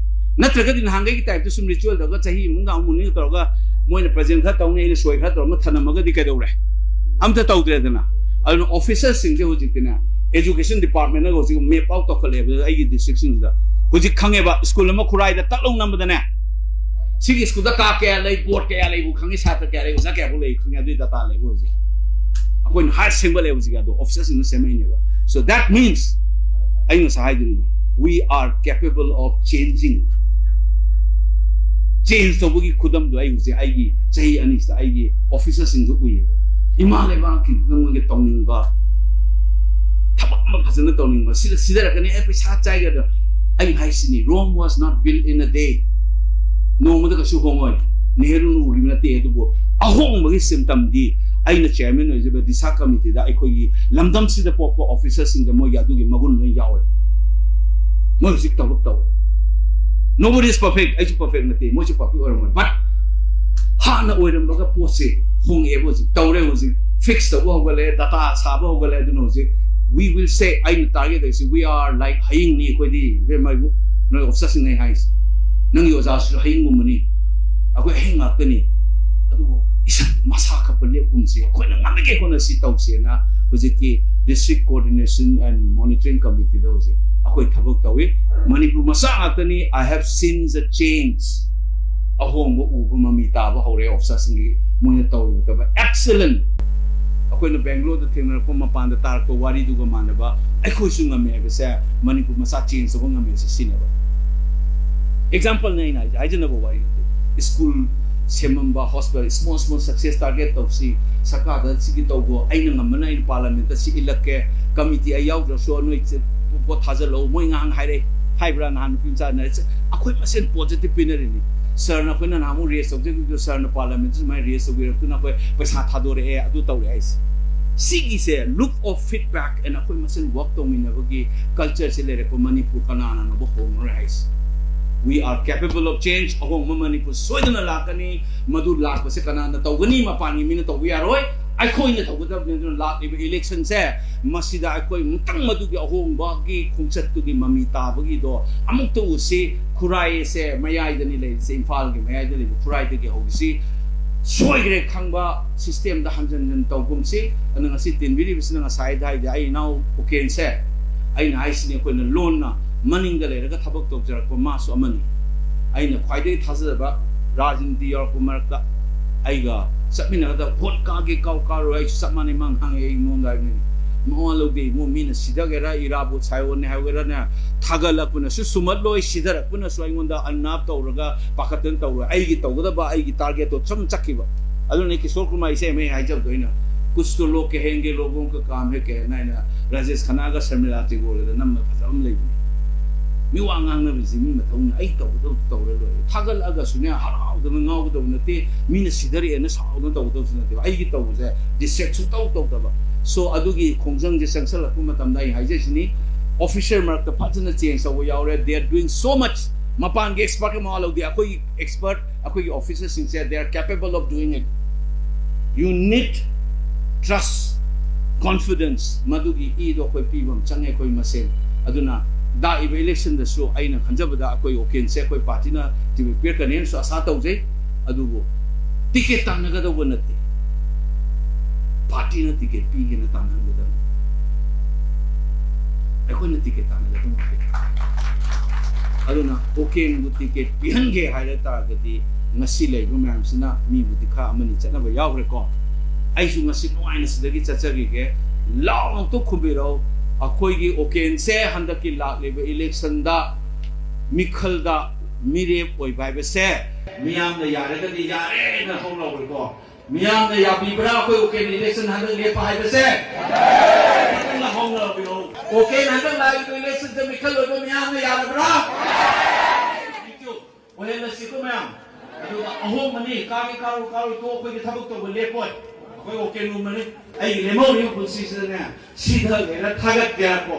ꯅꯠꯇ꯭ꯔꯒꯗꯤ ꯅꯍꯥꯟꯈꯩꯒꯤ ꯇꯥꯏꯞꯇ ꯁꯨꯝ ꯔꯤꯆꯨꯋꯦꯜꯗꯒ ꯆꯍꯤ ꯑꯃꯒ ꯑꯃꯨꯛ ꯑꯅꯤꯒ ꯇꯧꯔꯒ ꯃꯣꯏꯅ ꯄ꯭ꯔꯖꯦꯟ ꯈꯔ ꯇꯧꯅꯤ, ꯑꯩꯅ ꯁꯣꯏ ꯈꯔ ꯇꯧꯔꯒ ꯊꯅꯝꯃꯒꯗꯤ ꯀꯩꯗꯧꯔꯦ? ꯑꯝꯇ ꯇꯧꯗ꯭ꯔꯦꯗꯅ꯫ ꯑꯗꯨꯅ ꯑꯣꯐꯤꯁꯔꯁꯤꯡꯁꯦ ꯍꯧꯖꯤꯛꯇꯤꯅꯦ, ꯑꯦꯖꯨꯀꯦꯁꯟ ꯗꯤꯄꯥꯔꯠꯃꯦꯟꯅꯒ ꯍꯧꯖꯤꯛ ꯃꯦꯞ ꯑꯥꯎꯠ ꯇꯧꯈꯠꯂꯛꯑꯦꯕ ꯑꯩꯒꯤ ꯗꯤꯁꯇ꯭ꯔꯤꯛꯁꯤꯡꯁꯤꯗ꯫ ꯍꯧꯖꯤꯛ ꯈꯪꯉꯦꯕ, ꯁ꯭ꯀꯨꯜ ꯑꯃ ꯈꯨꯔꯥꯏꯗ ꯇꯛ ꯂꯧ ꯅꯝꯕꯗꯅꯦ, ꯁꯤꯒꯤ ꯁ꯭ꯀꯨꯜꯗ ꯀꯥ ꯀꯌꯥ ꯂꯩ, ꯕꯣꯔꯗ ꯀꯌꯥ ꯂꯩꯕꯨ ꯈꯪꯉꯤ, ꯁꯥꯇ꯭ꯔ ꯀꯌꯥ ꯂꯩ, ꯑꯣꯖꯥ ꯀꯌꯥꯕꯨ ꯂꯩ ꯈꯪꯉꯤ, ꯑꯗꯨꯒꯤ ꯗꯥꯇꯥ ꯂꯩꯕ ꯍꯧꯖꯤꯛ꯫ ꯑꯩꯈꯣꯏꯅ ꯍꯥꯏꯔ ꯁꯦꯝꯒꯠꯂꯦ ꯍꯧꯖꯤꯛ, ꯑꯗꯣ ꯑꯣꯐꯤꯁꯔꯁꯤꯡꯅ ꯁꯦꯝꯃꯛꯏꯅꯦꯕ꯫ So that means, ꯑꯩ ꯉꯁꯥꯏ ꯍꯥꯏꯗꯨꯅꯤ, we are capable of changing꯫ Change ꯇꯧꯕꯒꯤ ꯈꯨꯗꯝꯗꯣ ꯑꯩ ꯍꯧꯖꯤꯛ ꯑꯩꯒꯤ ꯆꯍꯤ ꯑꯅꯤꯁꯤꯗ ꯑꯩꯒꯤ ꯑꯣꯐꯤꯁꯔꯁꯤꯡꯗꯨ ꯎꯏꯌꯦꯕ꯫ ꯏꯃꯥ ꯂꯩꯕꯥꯛꯀꯤ ꯅꯉꯣꯟꯗ ꯇꯧꯅꯤꯡꯕ ꯊꯕꯛ ꯑꯃ ꯐꯖꯅ ꯇꯧꯅꯤꯡꯕ, ꯁꯤꯗ ꯁꯤꯗꯔꯛꯀꯅꯤ, ꯑꯦ, ꯄꯩꯁꯥ ꯆꯥꯏꯒꯗ꯭ꯔꯥ? ꯑꯩ ꯍꯥꯏꯁꯤꯅꯤ, Rome was not built in a day. ꯅꯣꯡꯃꯗ ꯀꯩꯁꯨ ꯍꯣꯡꯉꯣꯏ꯫ ꯅꯦꯍꯔꯨꯅ ꯎꯔꯤꯕ ꯅꯠꯇꯦ꯫ ꯑꯗꯨꯕꯨ ꯑꯍꯣꯡꯕꯒꯤ symptomꯗꯤ ꯑꯩꯅ chairman ꯑꯣꯏꯖꯕ ꯗꯤꯁꯥ committeeꯗ ꯑꯩꯈꯣꯏꯒꯤ ꯂꯝꯗꯝꯁꯤꯗ ꯄꯣꯛꯄ officerꯁꯤꯡꯗ ꯃꯣꯏꯒꯤ ꯑꯗꯨꯒꯤ ꯃꯒꯨꯟ ꯂꯣꯏ ꯌꯥꯎꯋꯦ꯫ ꯃꯣꯏ ꯍꯧꯖꯤꯛ ꯊꯕꯛ ꯇꯧꯋꯦ꯫ Nobody is perfect. ꯑꯩꯁꯨ perfect ꯅꯠꯇꯦ, ꯃꯣꯏꯁꯨ perfect ꯑꯣꯏꯔꯝꯃꯣꯏ, but ꯍꯥꯟꯅ ꯑꯣꯏꯔꯝꯕꯒ ꯄꯣꯠꯁꯦ ꯍꯣꯡꯉꯛꯑꯦꯕ꯫ ꯍꯧꯖꯤꯛ ꯇꯧꯔꯦ, ꯍꯧꯖꯤꯛ fix ꯇꯧꯕ ꯍꯧꯒꯠꯂꯦ, data ꯁꯥꯕ ꯍꯧꯒꯠꯂꯦ꯫ ꯑꯗꯨꯅ ꯍꯧꯖꯤꯛ we will say, ꯑꯩꯅ target ꯇꯧꯔꯤꯁꯤ, we are like ꯍꯌꯤꯡꯅꯤ ꯑꯩꯈꯣꯏꯗꯤ꯫ ꯏꯕꯦꯝꯃ ꯏꯕꯨꯡ, ꯅꯣꯏ officerꯁꯤꯡꯅ ꯑꯩ ꯍꯥꯏꯁꯦ, ꯅꯪꯒꯤ ꯑꯣꯖꯥꯁꯤꯁꯨ ꯍꯌꯤꯡꯒꯨꯝꯕꯅꯤ, ꯑꯩꯈꯣꯏ ꯍꯌꯤꯡ ꯉꯥꯛꯇꯅꯤ꯫ ꯑꯗꯨꯕꯨ ꯏꯁꯥ ꯃꯁꯥ ꯈꯞꯄ ꯂꯦꯞꯀꯨꯝꯁꯦ, ꯑꯩꯈꯣꯏꯅ ꯉꯝꯃꯤꯈꯩ ꯍꯣꯠꯅꯁꯤꯅ ꯍꯧꯖꯤꯛꯀꯤ District Coordination and Monitoring Committeeꯗ ꯍꯧꯖꯤꯛ ꯑꯩꯈꯣꯏ ꯊꯕꯛ ꯇꯧꯏ꯫ ꯃꯅꯤꯄꯨꯔ ꯃꯆꯥ ꯉꯥꯛꯇꯅꯤ꯫ I have seen the change. ꯑꯍꯣꯡꯕ ꯎꯕ, ꯃꯃꯤ ꯇꯥꯕ ꯍꯧꯔꯦ officerꯁꯤꯡꯒꯤ ꯃꯣꯏꯅ ꯇꯧꯔꯤꯕ ꯊꯕꯛ꯫ Excellent. ꯑꯩꯈꯣꯏꯅ ꯕꯦꯡꯒ꯭ꯂꯣꯔꯗ ꯊꯦꯡꯅꯔꯛꯄ, ꯃꯄꯥꯟꯗ ꯇꯥꯔꯛꯄ ꯋꯥꯔꯤꯗꯨꯒ ꯃꯥꯟꯅꯕ ꯑꯩꯈꯣꯏꯁꯨ ꯉꯝꯃꯦ ꯍꯥꯏꯕꯁꯦ, ꯃꯅꯤꯄꯨꯔ ꯃꯆꯥ change ꯇꯧꯕ ꯉꯝꯃꯦ ꯍꯥꯏꯁꯦ ꯁꯤꯅꯦꯕ꯫ Exampleꯅꯦ ꯑꯩꯅ ꯍꯥꯏꯁꯦ, ꯍꯥꯏꯖꯅꯕ ꯋꯥꯔꯤ ꯅꯠꯇꯦ꯫ School ꯁꯦꯝꯃꯝꯕ, hospital, small small success target ꯇꯧꯁꯤ, ꯁꯔꯀꯥꯔꯗ ꯁꯤꯒꯤ ꯇꯧꯕ, ꯑꯩꯅ ꯉꯝꯕꯅ ꯑꯩꯅ parliamentꯇ ꯁꯤ ꯏꯜꯂꯛꯀꯦ, committee ꯑꯩ ꯌꯥꯎꯗ꯭ꯔꯁꯨ ꯅꯣꯏ vote ꯊꯥꯖꯤꯜꯂꯛꯎ, ꯃꯣꯏ ꯉꯥꯡ ꯍꯥꯏꯔꯛꯏ ꯍꯥꯏꯕ꯭ꯔꯥ? ꯅꯍꯥꯟ ꯅꯨꯄꯤ ꯃꯆꯥꯅ ꯑꯩꯈꯣꯏ ꯃꯁꯦꯟ positive ꯄꯤꯅꯔꯤꯅꯤ꯫ Sirꯅ ꯑꯩꯈꯣꯏꯅ ꯅꯍꯥꯟꯃꯨꯛ raise ꯇꯧꯖꯈꯤꯕꯗꯣ, sirꯅ parliamentꯇ ꯁꯨꯃꯥꯏꯅ raise ꯇꯧꯕꯤꯔꯛꯇꯨꯅ ꯑꯩꯈꯣꯏ ꯄꯩꯁꯥ ꯊꯥꯗꯣꯔꯛꯑꯦ, ꯑꯗꯨ ꯇꯧꯔꯦ ꯍꯥꯏꯁꯦ꯫ ꯁꯤꯒꯤꯁꯦ loop of feedback and ꯑꯩꯈꯣꯏ ꯃꯁꯦꯟ work ꯇꯧꯃꯤꯟꯅꯕꯒꯤ cultureꯁꯦ ꯂꯩꯔꯛꯄ ꯃꯅꯤꯄꯨꯔ ꯀꯅꯥꯅꯅꯣꯕ ꯍꯣꯡꯉꯔꯣꯏ ꯍꯥꯏꯁꯦ꯫ We are capable of change. ꯑꯍꯣꯡꯕ ꯃꯅꯤꯄꯨꯔ ꯁꯣꯏꯗꯅ ꯂꯥꯛꯀꯅꯤ꯫ ꯃꯗꯨ ꯂꯥꯛꯄꯁꯦ ꯀꯅꯥꯅ ꯇꯧꯒꯅꯤ? ꯃꯄꯥꯟꯒꯤ ꯃꯤꯅ ꯇꯧꯕ ꯌꯥꯔꯣꯏ, ꯑꯩꯈꯣꯏꯅ ꯇꯧꯒꯗꯕꯅꯤ꯫ ꯑꯗꯨꯅ ꯂꯥꯛꯂꯤꯕ electionꯁꯦ ꯃꯁꯤꯗ ꯑꯩꯈꯣꯏ ꯑꯃꯨꯛꯇꯪ ꯃꯗꯨꯒꯤ ꯑꯍꯣꯡꯕꯒꯤ ꯈꯣꯡꯆꯠꯇꯨꯒꯤ ꯃꯃꯤ ꯇꯥꯕꯒꯤꯗꯣ ꯑꯃꯨꯛꯇ ꯎꯁꯤ꯫ ꯈꯨꯔꯥꯏꯁꯦ ꯃꯌꯥꯏꯗꯅꯤ ꯂꯩꯔꯤꯁꯦ, ꯏꯝꯐꯥꯜꯒꯤ ꯃꯌꯥꯏꯗ ꯂꯩꯕ ꯈꯨꯔꯥꯏꯗꯒꯤ ꯍꯧꯁꯤ꯫ ꯁꯣꯏꯈ꯭ꯔꯦ ꯈꯪꯕ systemꯗ ꯍꯟꯖꯟ ꯍꯟꯖꯟ ꯇꯧꯒꯨꯝꯁꯤ꯫ ꯑꯗꯨꯅ ꯉꯁꯤ ꯇꯤꯟꯕꯤꯔꯤꯕꯁꯤꯅ ꯉꯁꯥꯏꯗ ꯍꯥꯏꯗꯤ ꯑꯩ ꯏꯅꯥꯎ ꯎꯀꯦꯟꯁꯦ, ꯑꯩꯅ ꯍꯥꯏꯁꯤꯅꯤ, ꯑꯩꯈꯣꯏꯅ ꯂꯣꯟꯅ ꯃꯅꯤꯡꯗ ꯂꯩꯔꯒ ꯊꯕꯛ ꯇꯧꯖꯔꯛꯄ ꯃꯥꯁꯨ ꯑꯃꯅꯤ꯫ ꯑꯩꯅ ꯈ꯭ꯋꯥꯏꯗꯒꯤ ꯊꯥꯖꯗꯕ ꯔꯥꯖꯅꯤꯇꯤ ꯌꯥꯎꯔꯛꯄ ꯃꯔꯛꯇ ꯑꯩꯒ ꯆꯠꯃꯤꯟꯅꯒꯗꯕ vote ꯀꯥꯒꯦ ꯀꯥꯎ ꯀꯥꯔꯣꯏ ꯑꯩꯁꯨ ꯆꯞ ꯃꯥꯟꯅꯩ, ꯃꯥ ꯉꯥꯡꯉꯦ ꯑꯩ ꯃꯉꯣꯟꯗ ꯍꯥꯏꯕꯅꯤ꯫ ꯃꯋꯥ ꯂꯧꯗꯦ ꯏꯕꯨꯡ, ꯃꯤꯅ ꯁꯤꯊꯒꯦꯔꯥ ꯏꯔꯥꯕꯣꯠ ꯁꯥꯏꯑꯣꯟꯅꯦ ꯍꯥꯏꯒꯦꯔꯥꯅꯦ, ꯊꯥꯒꯠꯂꯛꯄꯅꯁꯨ ꯁꯨꯝꯍꯠꯂꯣꯏ, ꯁꯤꯊꯔꯛꯄꯅꯁꯨ ꯑꯩꯉꯣꯟꯗ ꯑꯟꯅꯥꯞ ꯇꯧꯔꯒ ꯄꯥꯈꯠꯇꯅ ꯇꯧꯔꯣꯏ꯫ ꯑꯩꯒꯤ ꯇꯧꯒꯗꯕ ꯑꯩꯒꯤ targetꯇꯣ ꯁꯨꯝ ꯆꯠꯈꯤꯕ꯫ ꯑꯗꯨꯅ ꯀꯤꯁꯣꯔ ꯀꯨꯃꯥꯔ ꯏꯁꯩ ꯑꯃ ꯍꯥꯏꯖꯕꯗꯣ ꯑꯩꯅ, "ꯀꯨꯁ ꯇꯣ ꯂꯣꯒ ꯀꯍꯦꯡꯒꯦ ꯂꯣꯒꯣꯡ ꯀ ꯀꯥꯝ ꯍꯦ ꯀꯍꯅꯥ" ꯍꯥꯏꯅ ꯔꯥꯖꯦꯁ ꯈꯟꯅꯥꯒ ꯁꯔꯃꯤꯂꯥ ꯇꯦꯒꯣꯔꯒꯗ ꯅꯝꯕ ꯐꯖꯕ ꯑꯃ ꯂꯩꯕꯅꯤ꯫ ꯃꯤ ꯋꯥ ꯉꯥꯡꯅꯕꯁꯤ ꯃꯤ ꯃꯊꯧꯅꯤ꯫ ꯑꯩ ꯇꯧꯒꯗꯧ ꯇꯧꯔ ꯂꯣꯏꯔꯦ꯫ ꯊꯥꯒꯠꯂꯛꯑꯒꯁꯨꯅꯦ, ꯍꯔꯥꯎꯗꯅ ꯉꯥꯎꯒꯗꯧꯕ ꯅꯠꯇꯦ, ꯃꯤꯅ ꯁꯤꯊꯔꯛꯑꯦꯅ ꯁꯥꯎꯗꯅ ꯇꯧꯒꯗꯧꯁꯨ ꯅꯠꯇꯦꯕ꯫ ꯑꯩꯒꯤ ꯇꯧꯕꯁꯦ distract ꯁꯨꯡꯇꯧ ꯇꯧꯗꯕ꯫ So ꯑꯗꯨꯒꯤ ꯈꯣꯡꯖꯪꯁꯦ ꯆꯪꯁꯜꯂꯛꯄ ꯃꯇꯝꯗ ꯑꯩ ꯍꯥꯏꯖꯩꯁꯤꯅꯤ, officer ꯃꯔꯛꯇ ꯐꯖꯅ change ꯇꯧꯕ ꯌꯥꯎꯔꯦ꯫ They are doing so much. ꯃꯄꯥꯟꯒꯤ expert ꯀꯤ ꯃꯋꯥ ꯂꯧꯗꯦ꯫ ꯑꯩꯈꯣꯏꯒꯤ expert, ꯑꯩꯈꯣꯏꯒꯤ officer ꯁꯤꯡꯁꯦ, they are capable of doing it. You need trust, confidence, ꯃꯗꯨꯒꯤ ꯏꯗꯣ ꯑꯩꯈꯣꯏ ꯄꯤꯕ ꯑꯃ ꯆꯪꯉꯦ ꯑꯩꯈꯣꯏ ꯃꯁꯦꯟ꯫ ꯑꯗꯨꯅ ꯂꯥꯛꯏꯕ election ꯗꯁꯨ ꯑꯩꯅ ꯈꯟꯖꯕꯗ ꯑꯩꯈꯣꯏ ꯑꯣꯀꯦꯟꯁꯦ ꯑꯩꯈꯣꯏ party ꯅ ticket ꯄꯤꯔꯛꯀꯅꯦꯅꯁꯨ ꯑꯁꯥ ꯇꯧꯖꯩ꯫ ꯑꯗꯨꯕꯨ ticket ꯇꯥꯟꯅꯒꯗꯧꯕ ꯅꯠꯇꯦ, party ꯅ ticket ꯄꯤꯒꯦꯅ ꯇꯥꯟꯅꯍꯟꯒꯗꯕꯅꯤ꯫ ꯑꯩꯈꯣꯏꯅ ticket ꯇꯥꯟꯅꯒꯗꯕ ꯅꯠꯇꯦ꯫ ꯑꯗꯨꯅ ꯑꯣꯀꯦꯟꯕꯨ ticket ꯄꯤꯍꯟꯒꯦ ꯍꯥꯏꯔ ꯇꯥꯔꯒꯗꯤ ꯉꯁꯤ ꯂꯩꯔꯤꯕ ꯃꯌꯥꯝꯁꯤꯅ ꯃꯤꯕꯨꯗꯤ ꯈꯔ ꯑꯃꯅꯤ ꯆꯠꯅꯕ ꯌꯥꯎꯈ꯭ꯔꯦꯀꯣ꯫ ꯑꯩꯁꯨ ꯉꯁꯤ ꯅꯨꯡꯉꯥꯏꯅ ꯁꯤꯗꯒꯤ ꯆꯠꯆꯈꯤꯒꯦ꯫ ꯂꯥꯎꯅ ꯑꯃꯨꯛꯇ ꯈꯨꯝꯕꯤꯔꯛꯎ꯫ ꯑꯩꯈꯣꯏꯒꯤ ꯑꯣꯀꯦꯟꯁꯦ ꯍꯟꯗꯛꯀꯤ ꯂꯥꯛꯂꯤꯕ election ꯗ ꯃꯤꯈꯜꯗ ꯃꯤꯔꯦꯞ ꯑꯣꯏꯕ ꯍꯥꯏꯕꯁꯦ ꯃꯤꯌꯥꯝꯅ ꯌꯥꯔꯒꯗꯤ ꯌꯥꯔꯦꯅ ꯍꯧꯅꯕꯀꯣ꯫ ꯃꯤꯌꯥꯝꯅ ꯌꯥꯕꯤꯕ꯭ꯔꯥ ꯑꯩꯈꯣꯏ ꯑꯣꯀꯦꯟ election ꯍꯟꯗꯛ ꯂꯦꯞꯄ ꯍꯥꯏꯕꯁꯦ? ꯈꯤꯇꯪ ꯍꯧꯅꯕꯤꯔꯛꯎ꯫ ꯑꯣꯀꯦꯟ ꯍꯟꯗꯛ ꯂꯥꯛꯂꯤꯕ election ꯁꯦ ꯃꯤꯈꯜ ꯑꯣꯏꯕ ꯃꯤꯌꯥꯝꯅ ꯌꯥꯔꯕ꯭ꯔꯥ? Thank you. ꯑꯣꯏꯍꯜꯂꯁꯤꯀꯣ ꯃꯌꯥꯝ꯫ ꯑꯗꯨꯒ ꯑꯍꯣꯡꯕꯅꯤ, ꯀꯥꯒꯦ ꯀꯥꯔꯨ ꯀꯥꯔꯨ ꯇꯣ, ꯑꯩꯈꯣꯏꯒꯤ ꯊꯕꯛ ꯇꯧꯕ ꯂꯦꯞꯄꯣꯏ꯫ ꯑꯩꯈꯣꯏ ꯑꯣꯀꯦꯟꯒꯨꯝꯕꯅꯤ꯫ ꯑꯩꯒꯤ ꯂꯦꯝꯍꯧꯔꯤꯕ ꯄꯨꯟꯁꯤꯁꯤꯗꯅꯦ ꯁꯤꯊꯒꯦꯔꯥ ꯊꯥꯒꯠꯀꯦꯔꯥꯀꯣ,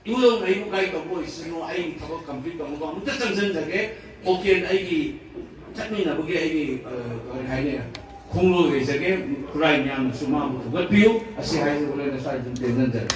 ꯏꯕꯨꯡꯗꯧꯅ ꯑꯩꯕꯨ ꯀꯥꯏ ꯇꯧꯕ ꯑꯣꯏꯁꯅꯨ, ꯑꯩꯒꯤ ꯊꯕꯛ complete ꯇꯧꯅꯕ ꯑꯃꯨꯛꯇ ꯆꯪꯁꯤꯟꯖꯒꯦ꯫ ꯑꯣꯀꯦꯟ ꯑꯩꯒꯤ ꯆꯠꯃꯤꯟꯅꯕꯒꯤ ꯑꯩꯒꯤ, ꯑ, ꯀꯔꯤ ꯍꯥꯏꯅꯤ, ꯈꯣꯡꯂꯣꯏ ꯂꯩꯖꯒꯦ꯫ ꯈꯨꯔꯥꯏ ꯃꯤꯌꯥꯝꯅꯁꯨ ꯃꯥꯕꯨ ꯊꯧꯒꯠꯄꯤꯌꯨ꯫ ꯑꯁꯤ ꯍꯥꯏꯖꯕ ꯂꯣꯏꯅ ꯁ꯭ꯋꯥꯏꯗ ꯑꯗꯨꯝ ꯇꯦꯟꯖꯟꯖꯔꯦ꯫